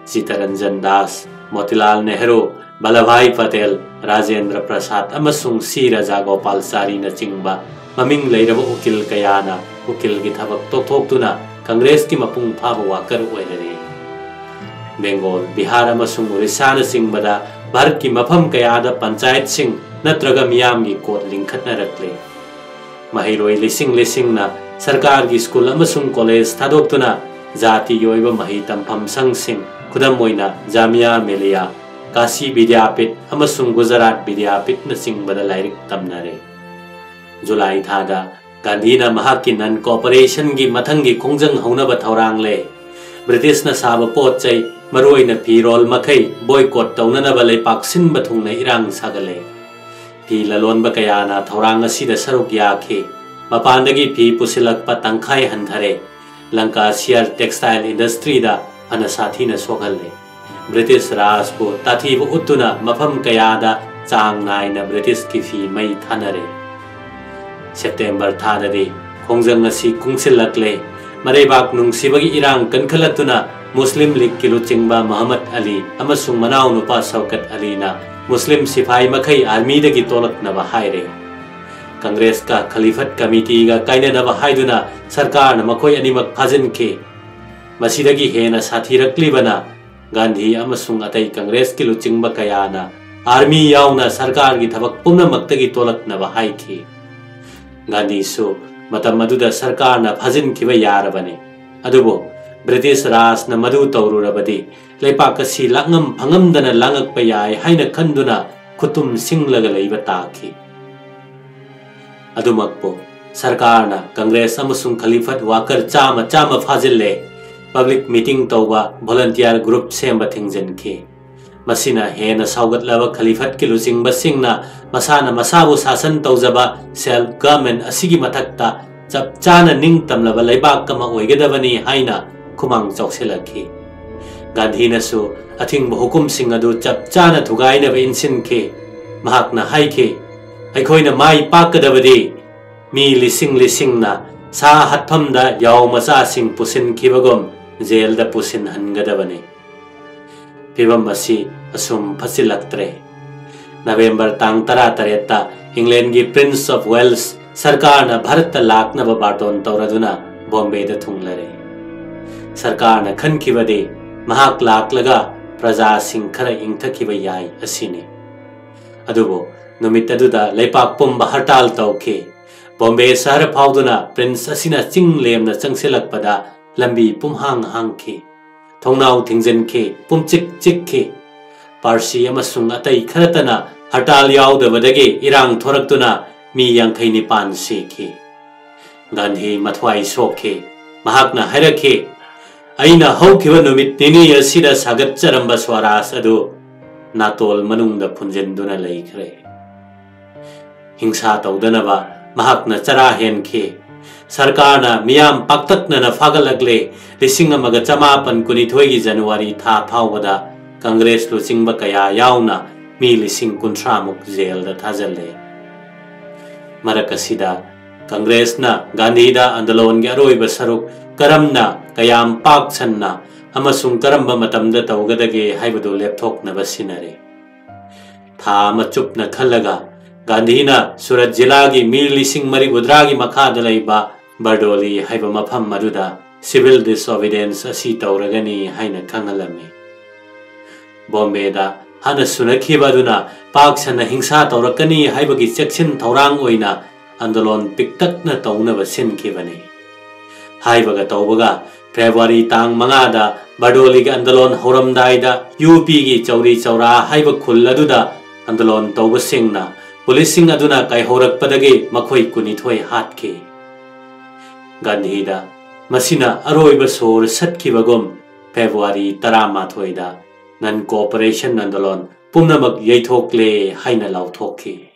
ꯆꯤꯇꯔꯟꯖꯟ ꯗꯥꯁ, ꯃꯣꯇꯤꯂꯥꯜ ꯅꯦꯍꯔꯨ, ꯚꯜꯂꯚꯚꯥꯏ ꯄꯇꯦꯜ, ꯔꯥꯖꯦꯟꯗ꯭ꯔ ꯄ꯭ꯔꯁꯥꯗ ꯑꯃꯁꯨꯡ ꯁꯤ ꯔꯥꯖꯥꯒꯣꯄꯥꯜꯆꯥꯔꯤꯅꯆꯤꯡꯕ ꯃꯃꯤꯡ ꯂꯩꯔꯕ ꯎꯀꯤꯜ ꯀꯌꯥꯅ ꯎꯀꯤꯜꯒꯤ ꯊꯕꯛ ꯇꯣꯛꯊꯣꯛꯇꯨꯅ ꯀꯪꯒ꯭ꯔꯦꯁꯀꯤ ꯃꯄꯨꯡ ꯐꯥꯕ ꯋꯥꯀꯔ ꯑꯣꯏꯔꯔꯦ꯫ ꯕꯦꯡꯒꯣꯜ, ꯕꯤꯍꯥꯔ ꯑꯃꯁꯨꯡ ꯑꯣꯔꯤꯁꯥꯅꯆꯤꯡꯕꯗ ꯚꯥꯔꯠꯀꯤ ꯃꯐꯝ ꯀꯌꯥꯗ ꯄꯟꯆꯥꯌꯠꯁꯤꯡ ꯅꯠꯇ꯭ꯔꯒ ꯃꯤꯌꯥꯝꯒꯤ ꯀꯣꯔꯠ ꯂꯤꯡꯈꯠꯅꯔꯛꯂꯦ꯫ ꯃꯍꯩꯔꯣꯏ ꯂꯤꯁꯤꯡ ꯂꯤꯁꯤꯡꯅ ꯁꯔꯀꯥꯔꯒꯤ ꯁ꯭ꯀꯨꯜ ꯑꯃꯁꯨꯡ ꯀꯣꯂꯦꯖ ꯊꯥꯗꯣꯛꯇꯨꯅ ꯖꯥꯇꯤꯒꯤ ꯑꯣꯏꯕ ꯃꯍꯩ ꯇꯝꯐꯝ ꯁꯪꯁꯤꯡ, ꯈꯨꯗꯝ ꯑꯣꯏꯅ ꯖꯥꯃꯤꯌꯥ ꯃꯤꯂꯤꯌꯥ, ꯀꯥꯁꯤ ꯕꯤꯗ꯭ꯌꯥꯄꯤꯊ ꯑꯃꯁꯨꯡ ꯒꯨꯖꯔꯥꯠ ꯕꯤꯗ꯭ꯌꯥꯄꯤꯊꯅꯆꯤꯡꯕꯗ ꯂꯥꯏꯔꯤꯛ ꯇꯝꯅꯔꯦ꯫ ꯖꯨꯂꯥꯏ ꯊꯥꯗ ꯒꯥꯟꯙꯤꯅ ꯃꯍꯥꯛꯀꯤ ꯅꯟ ꯀꯣꯑꯣꯄꯔꯦꯁꯟꯒꯤ ꯃꯊꯪꯒꯤ ꯈꯣꯡꯖꯪ ꯍꯧꯅꯕ ꯊꯧꯔꯥꯡꯂꯦ꯫ ꯕ꯭ꯔꯤꯇꯤꯁꯅ ꯁꯥꯕ ꯄꯣꯠ ꯆꯩ, ꯃꯔꯨꯑꯣꯏꯅ ꯐꯤꯔꯣꯜ ꯃꯈꯩ ꯕꯣꯏꯀꯣꯠ ꯇꯧꯅꯅꯕ ꯂꯩꯄꯥꯛ ꯁꯤꯟꯕ ꯊꯨꯡꯅ ꯏꯔꯥꯡ ꯁꯥꯒꯠꯂꯦ꯫ ꯐꯤ ꯂꯂꯣꯟꯕ ꯀꯌꯥꯅ ꯊꯧꯔꯥꯡ ꯑꯁꯤꯗ ꯁꯔꯨꯛ ꯌꯥꯈꯤ꯫ ꯃꯄꯥꯟꯗꯒꯤ ꯐꯤ ꯄꯨꯁꯤꯜꯂꯛꯄ ꯇꯪꯈꯥꯏ ꯍꯟꯊꯔꯦ꯫ ꯂꯪꯀꯥ ꯁꯤꯌꯔ ꯇꯦꯛꯁꯇꯥꯏꯜ ꯏꯟꯗꯁꯇ꯭ꯔꯤꯗ ꯐꯅ ꯁꯥꯊꯤꯅ ꯁꯣꯛꯍꯜꯂꯦ꯫ ꯕ꯭ꯔꯤꯇꯤꯁ ꯔꯥꯖꯄꯨ ꯇꯥꯊꯤꯕ ꯎꯠꯇꯨꯅ ꯃꯐꯝ ꯀꯌꯥꯗ ꯆꯥꯡ ꯅꯥꯏꯅ ꯕ꯭ꯔꯤꯇꯤꯁꯀꯤ ꯐꯤ ꯃꯩ ꯊꯥꯅꯔꯦ꯫ ꯁꯦꯞꯇꯦꯝꯕꯔ ꯊꯥꯗꯗꯤ ꯈꯣꯡꯖꯪ ꯑꯁꯤ ꯀꯨꯡꯁꯤꯜꯂꯛꯂꯦ꯫ ꯃꯔꯩꯕꯥꯛ ꯅꯨꯡꯁꯤꯕꯒꯤ ꯏꯔꯥꯡ ꯀꯟꯈꯠꯂꯛꯇꯨꯅ ꯃꯨꯁꯂꯤꯝ ꯂꯤꯒꯀꯤ ꯂꯨꯆꯤꯡꯕ ꯃꯨꯍꯝꯃꯗ ꯑꯂꯤ ꯑꯃꯁꯨꯡ ꯃꯅꯥꯎꯅꯨꯄꯥ ꯁꯧꯀꯠ ꯑꯂꯤꯅ ꯃꯨꯁꯂꯤꯝ ꯁꯤꯐꯥꯏ ꯃꯈꯩ ꯑꯥꯔꯃꯤꯗꯒꯤ ꯇꯣꯂꯛꯅꯕ ꯍꯥꯏꯔꯦ꯫ ꯀꯪꯒ꯭ꯔꯦꯁꯀ ꯈꯂꯤꯐꯠ ꯀꯃꯤꯇꯤꯒ ꯀꯥꯏꯅꯅꯕ ꯍꯥꯏꯗꯨꯅ ꯁꯔꯀꯥꯔꯅ ꯃꯈꯣꯏ ꯑꯅꯤꯃꯛ ꯐꯥꯖꯤꯟꯈꯤ꯫ ꯃꯁꯤꯗꯒꯤ ꯍꯦꯟꯅ ꯁꯥꯊꯤꯔꯛꯂꯤꯕꯅ ꯒꯥꯟꯙꯤ ꯑꯃꯁꯨꯡ ꯑꯇꯩ ꯀꯪꯒ꯭ꯔꯦꯁꯀꯤ ꯂꯨꯆꯤꯡꯕ ꯀꯌꯥꯅ ꯑꯥꯔꯃꯤ ꯌꯥꯎꯅ ꯁꯔꯀꯥꯔꯒꯤ ꯊꯕꯛ ꯄꯨꯝꯅꯃꯛꯇꯒꯤ ꯇꯣꯂꯛꯅꯕ ꯍꯥꯏꯈꯤ꯫ ꯒꯥꯟꯙꯤꯁꯨ ꯃꯇꯝ ꯑꯗꯨꯗ ꯁꯔꯀꯥꯔꯅ ꯐꯥꯖꯤꯟꯈꯤꯕ ꯌꯥꯔꯕꯅꯤ, ꯑꯗꯨꯕꯨ ꯕ꯭ꯔꯤꯇꯤꯁ ꯔꯥꯖꯅ ꯃꯗꯨ ꯇꯧꯔꯨꯔꯕꯗꯤ ꯂꯩꯄꯥꯛ ꯑꯁꯤ ꯂꯥꯛꯉꯝ ꯐꯪꯉꯝꯗꯅ ꯂꯥꯡꯉꯛꯄ ꯌꯥꯏ ꯍꯥꯏꯅ ꯈꯟꯗꯨꯅ ꯈꯨꯇꯨꯝ ꯁꯤꯡꯂꯒ ꯂꯩꯕ ꯇꯥꯈꯤ꯫ ꯑꯗꯨꯃꯛꯄꯨ ꯁꯔꯀꯥꯔꯅ ꯀꯪꯒ꯭ꯔꯦꯁ ꯑꯃꯁꯨꯡ ꯈꯂꯤꯐꯠ ꯋꯥꯀꯔ ꯆꯥꯝꯃ ꯆꯥꯝꯃ ꯐꯥꯖꯤꯜꯂꯦ, ꯄꯕ꯭ꯂꯤꯛ ꯃꯤꯇꯤꯡ ꯇꯧꯕ, ꯚꯣꯂꯟꯇꯤꯌꯔ ꯒ꯭ꯔꯨꯞ ꯁꯦꯝꯕ ꯊꯤꯡꯖꯤꯟꯈꯤ꯫ ꯃꯁꯤꯅ ꯍꯦꯟꯅ ꯁꯥꯎꯒꯠꯂꯕ ꯈꯂꯤꯐꯠꯀꯤ ꯂꯨꯆꯤꯡꯕꯁꯤꯡꯅ ꯃꯁꯥꯅ ꯃꯁꯥꯕꯨ ꯁꯥꯁꯟ ꯇꯧꯖꯕ ꯁꯦꯜꯐ ꯒꯚꯔꯟꯃꯦꯟꯠ ꯑꯁꯤꯒꯤ ꯃꯊꯛꯇ ꯆꯞ ꯆꯥꯅ ꯅꯤꯡꯇꯝꯂꯕ ꯂꯩꯕꯥꯛ ꯑꯃ ꯑꯣꯏꯒꯗꯕꯅꯤ ꯍꯥꯏꯅ ꯈꯨꯃꯥꯡ ꯆꯥꯎꯁꯤꯜꯂꯛꯈꯤ꯫ ꯒꯥꯟꯙꯤꯅꯁꯨ ꯑꯊꯤꯡꯕ ꯍꯨꯀꯨꯝꯁꯤꯡ ꯑꯗꯨ ꯆꯞ ꯆꯥꯅ ꯊꯨꯒꯥꯏꯅꯕ ꯏꯟꯁꯤꯟꯈꯤ꯫ ꯃꯍꯥꯛꯅ ꯍꯥꯏꯈꯤ, "ꯑꯩꯈꯣꯏꯅ ꯃꯥꯏ ꯄꯥꯛꯀꯗꯕꯗꯤ ꯃꯤ ꯂꯤꯁꯤꯡ ꯂꯤꯁꯤꯡꯅ ꯁꯥ ꯍꯥꯠꯐꯝꯗ ꯌꯥꯎ ꯃꯆꯥꯁꯤꯡ ꯄꯨꯁꯤꯟꯈꯤꯕꯒꯨꯝ ꯖꯦꯜꯗ ꯄꯨꯁꯤꯟꯍꯟꯒꯗꯕꯅꯤ"꯫ ꯐꯤꯕꯝ ꯑꯁꯤ ꯑꯁꯨꯝ ꯐꯠꯆꯤꯜꯂꯛꯇ꯭ꯔꯦ꯫ ꯅꯕꯦꯝꯕꯔ ꯇꯥꯡ ꯇꯔꯥꯇꯔꯦꯠꯇ ꯏꯪꯂꯦꯟꯒꯤ ꯄ꯭ꯔꯤꯟꯁ ꯑꯣꯐ ꯋꯦꯜꯁ ꯁꯔꯀꯥꯔꯅ ꯚꯥꯔꯠꯇ ꯂꯥꯛꯅꯕ ꯕꯥꯔꯇꯣꯟ ꯇꯧꯔꯗꯨꯅ ꯕꯣꯝꯕꯦꯗ ꯊꯨꯡꯂꯔꯦ꯫ ꯁꯔꯀꯥꯔꯅ ꯈꯟꯈꯤꯕꯗꯤ ꯃꯍꯥꯛ ꯂꯥꯛꯂꯒ ꯄ꯭ꯔꯖꯥꯁꯤꯡ ꯈꯔ ꯏꯪꯊꯈꯤꯕ ꯌꯥꯏ ꯑꯁꯤꯅꯤ꯫ ꯑꯗꯨꯕꯨ ꯅꯨꯃꯤꯠ ꯑꯗꯨꯗ ꯂꯩꯄꯥꯛ ꯄꯨꯝꯕ ꯍꯔꯇꯥꯜ ꯇꯧꯈꯤ꯫ ꯕꯣꯝꯕꯦ ꯁꯍꯔ ꯐꯥꯎꯗꯨꯅ ꯄ꯭ꯔꯤꯟꯁ ꯑꯁꯤꯅ ꯆꯤꯡ ꯂꯦꯝꯅ ꯆꯪꯁꯤꯜꯂꯛꯄꯗ ꯂꯝꯕꯤ ꯄꯨꯝꯍꯥꯡ ꯍꯥꯡꯈꯤ꯫ ꯊꯣꯡꯅꯥꯎ ꯊꯤꯡꯖꯤꯟꯈꯤ, ꯄꯨꯝꯆꯤꯛ ꯆꯤꯛꯈꯤ꯫ ꯄꯥꯔꯁꯤ ꯑꯃꯁꯨꯡ ꯑꯇꯩ ꯈꯔꯇꯅ ꯍꯔꯇꯥꯜ ꯌꯥꯎꯗꯕꯗꯒꯤ ꯏꯔꯥꯡ ꯊꯣꯔꯛꯇꯨꯅ ꯃꯤ ꯌꯥꯡꯈꯩ ꯅꯤꯄꯥꯟ ꯁꯤꯈꯤ꯫ ꯒꯥꯟꯙꯤ ꯃꯊ꯭ꯋꯥꯏ ꯁꯣꯛꯈꯤ꯫ ꯃꯍꯥꯛꯅ ꯍꯥꯏꯔꯛꯈꯤ, "ꯑꯩꯅ ꯍꯧꯈꯤꯕ ꯅꯨꯃꯤꯠ ꯅꯤꯅꯤ ꯑꯁꯤꯗ ꯁꯥꯒꯠꯆꯔꯝꯕ ꯁ꯭ꯋꯔꯥꯖ ꯑꯗꯨ ꯅꯥꯇꯣꯜ ꯃꯅꯨꯡꯗ ꯐꯨꯟꯖꯤꯟꯗꯨꯅ ꯂꯩꯈ꯭ꯔꯦ"꯫ ꯍꯤꯡꯁꯥ ꯇꯧꯗꯅꯕ ꯃꯍꯥꯛꯅ ꯆꯔꯥ ꯍꯦꯟꯈꯤ꯫ ꯁꯔꯀꯥꯔꯅ ꯃꯤꯌꯥꯝ ꯄꯥꯛꯇꯛꯅꯅ ꯐꯥꯒꯠꯂꯛꯂꯦ꯫ ꯂꯤꯁꯤꯡ ꯑꯃꯒ ꯆꯃꯥꯄꯟ ꯀꯨꯟꯅꯤꯊꯣꯏꯒꯤ ꯖꯅꯋꯥꯔꯤ ꯊꯥ ꯐꯥꯎꯕꯗ ꯀꯪꯒ꯭ꯔꯦꯁ ꯂꯨꯆꯤꯡꯕ ꯀꯌꯥ ꯌꯥꯎꯅ ꯃꯤ ꯂꯤꯁꯤꯡ ꯀꯨꯟꯊ꯭ꯔꯥꯃꯨꯛ ꯖꯦꯜꯗ ꯊꯥꯖꯤꯜꯂꯦ꯫ ꯃꯔꯛ ꯑꯁꯤꯗ ꯀꯪꯒ꯭ꯔꯦꯁꯅ ꯒꯥꯟꯙꯤꯗ ꯑꯟꯗꯂꯣꯟꯒꯤ ꯑꯔꯣꯏꯕ ꯁꯔꯨꯛ ꯀꯔꯝꯅ ꯀꯌꯥꯝ ꯄꯥꯛ ꯁꯟꯅ ꯑꯃꯁꯨꯡ ꯀꯔꯝꯕ ꯃꯇꯝꯗ ꯇꯧꯒꯗꯒꯦ ꯍꯥꯏꯕꯗꯨ ꯂꯦꯞꯊꯣꯛꯅꯕ ꯁꯤꯟꯅꯔꯦ꯫ ꯊꯥ ꯑꯃ ꯆꯨꯞꯅ ꯈꯜꯂꯒ ꯒꯥꯟꯙꯤꯅ ꯁꯨꯔꯠ ꯖꯤꯂꯥꯒꯤ ꯃꯤ ꯂꯤꯁꯤꯡ ꯃꯔꯤꯐꯨꯇꯔꯥꯒꯤ ꯃꯈꯥꯗ ꯂꯩꯕ ꯕꯔꯗꯣꯂꯤ ꯍꯥꯏꯕ ꯃꯐꯝ ꯑꯗꯨꯗ ꯁꯤꯚꯤꯜ ꯗꯤꯁꯑꯣꯕꯤꯗꯦꯟꯁ ꯑꯁꯤ ꯇꯧꯔꯒꯅꯤ ꯍꯥꯏꯅ ꯈꯪꯍꯜꯂꯝꯃꯤ꯫ ꯕꯣꯝꯕꯦꯗ ꯍꯥꯟꯅ ꯁꯨꯅꯈꯤꯕ ꯑꯗꯨꯅ ꯄꯥꯛ ꯁꯟꯅ ꯍꯤꯡꯁꯥ ꯇꯧꯔꯛꯀꯅꯤ ꯍꯥꯏꯕꯒꯤ ꯆꯦꯛꯁꯤꯟ ꯊꯧꯔꯥꯡ ꯑꯣꯏꯅ ꯑꯟꯗꯣꯂꯣꯟ ꯄꯤꯛꯇꯛꯅ ꯇꯧꯅꯕ ꯁꯤꯟꯈꯤꯕꯅꯤ꯫ ꯍꯥꯏꯕꯒ ꯇꯧꯕꯒ ꯐꯦꯕ꯭ꯔꯨꯋꯥꯔꯤ ꯇꯥꯡ ꯃꯉꯥꯗ ꯕꯔꯗꯣꯂꯤꯒꯤ ꯑꯟꯗꯣꯂꯣꯟ ꯍꯧꯔꯝꯗꯥꯏꯗ ꯌꯨ ꯄꯤꯒꯤ ꯆꯧꯔꯤ ꯆꯧꯔꯥ ꯍꯥꯏꯕ ꯈꯨꯜ ꯑꯗꯨꯗ ꯑꯟꯗꯣꯂꯣꯟ ꯇꯧꯕꯁꯤꯡꯅ ꯄꯨꯂꯤꯁꯁꯤꯡ ꯑꯗꯨꯅ ꯀꯥꯏꯍꯧꯔꯛꯄꯗꯒꯤ ꯃꯈꯣꯏ ꯀꯨꯟꯅꯤꯊꯣꯏ ꯍꯥꯠꯈꯤ꯫ ꯒꯥꯟꯙꯤꯗ ꯃꯁꯤꯅ ꯑꯔꯣꯏꯕ ꯁꯣꯔ ꯁꯠꯈꯤꯕꯒꯨꯝ ꯐꯦꯕ꯭ꯔꯨꯋꯥꯔꯤ ꯇꯔꯥꯃꯥꯊꯣꯏꯗ ꯅꯟ ꯀꯣꯑꯣꯄꯔꯦꯁꯟ ꯑꯟꯗꯣꯂꯣꯟ ꯄꯨꯝꯅꯃꯛ ꯌꯩꯊꯣꯛꯂꯦ ꯍꯥꯏꯅ ꯂꯥꯎꯊꯣꯛꯈꯤ꯫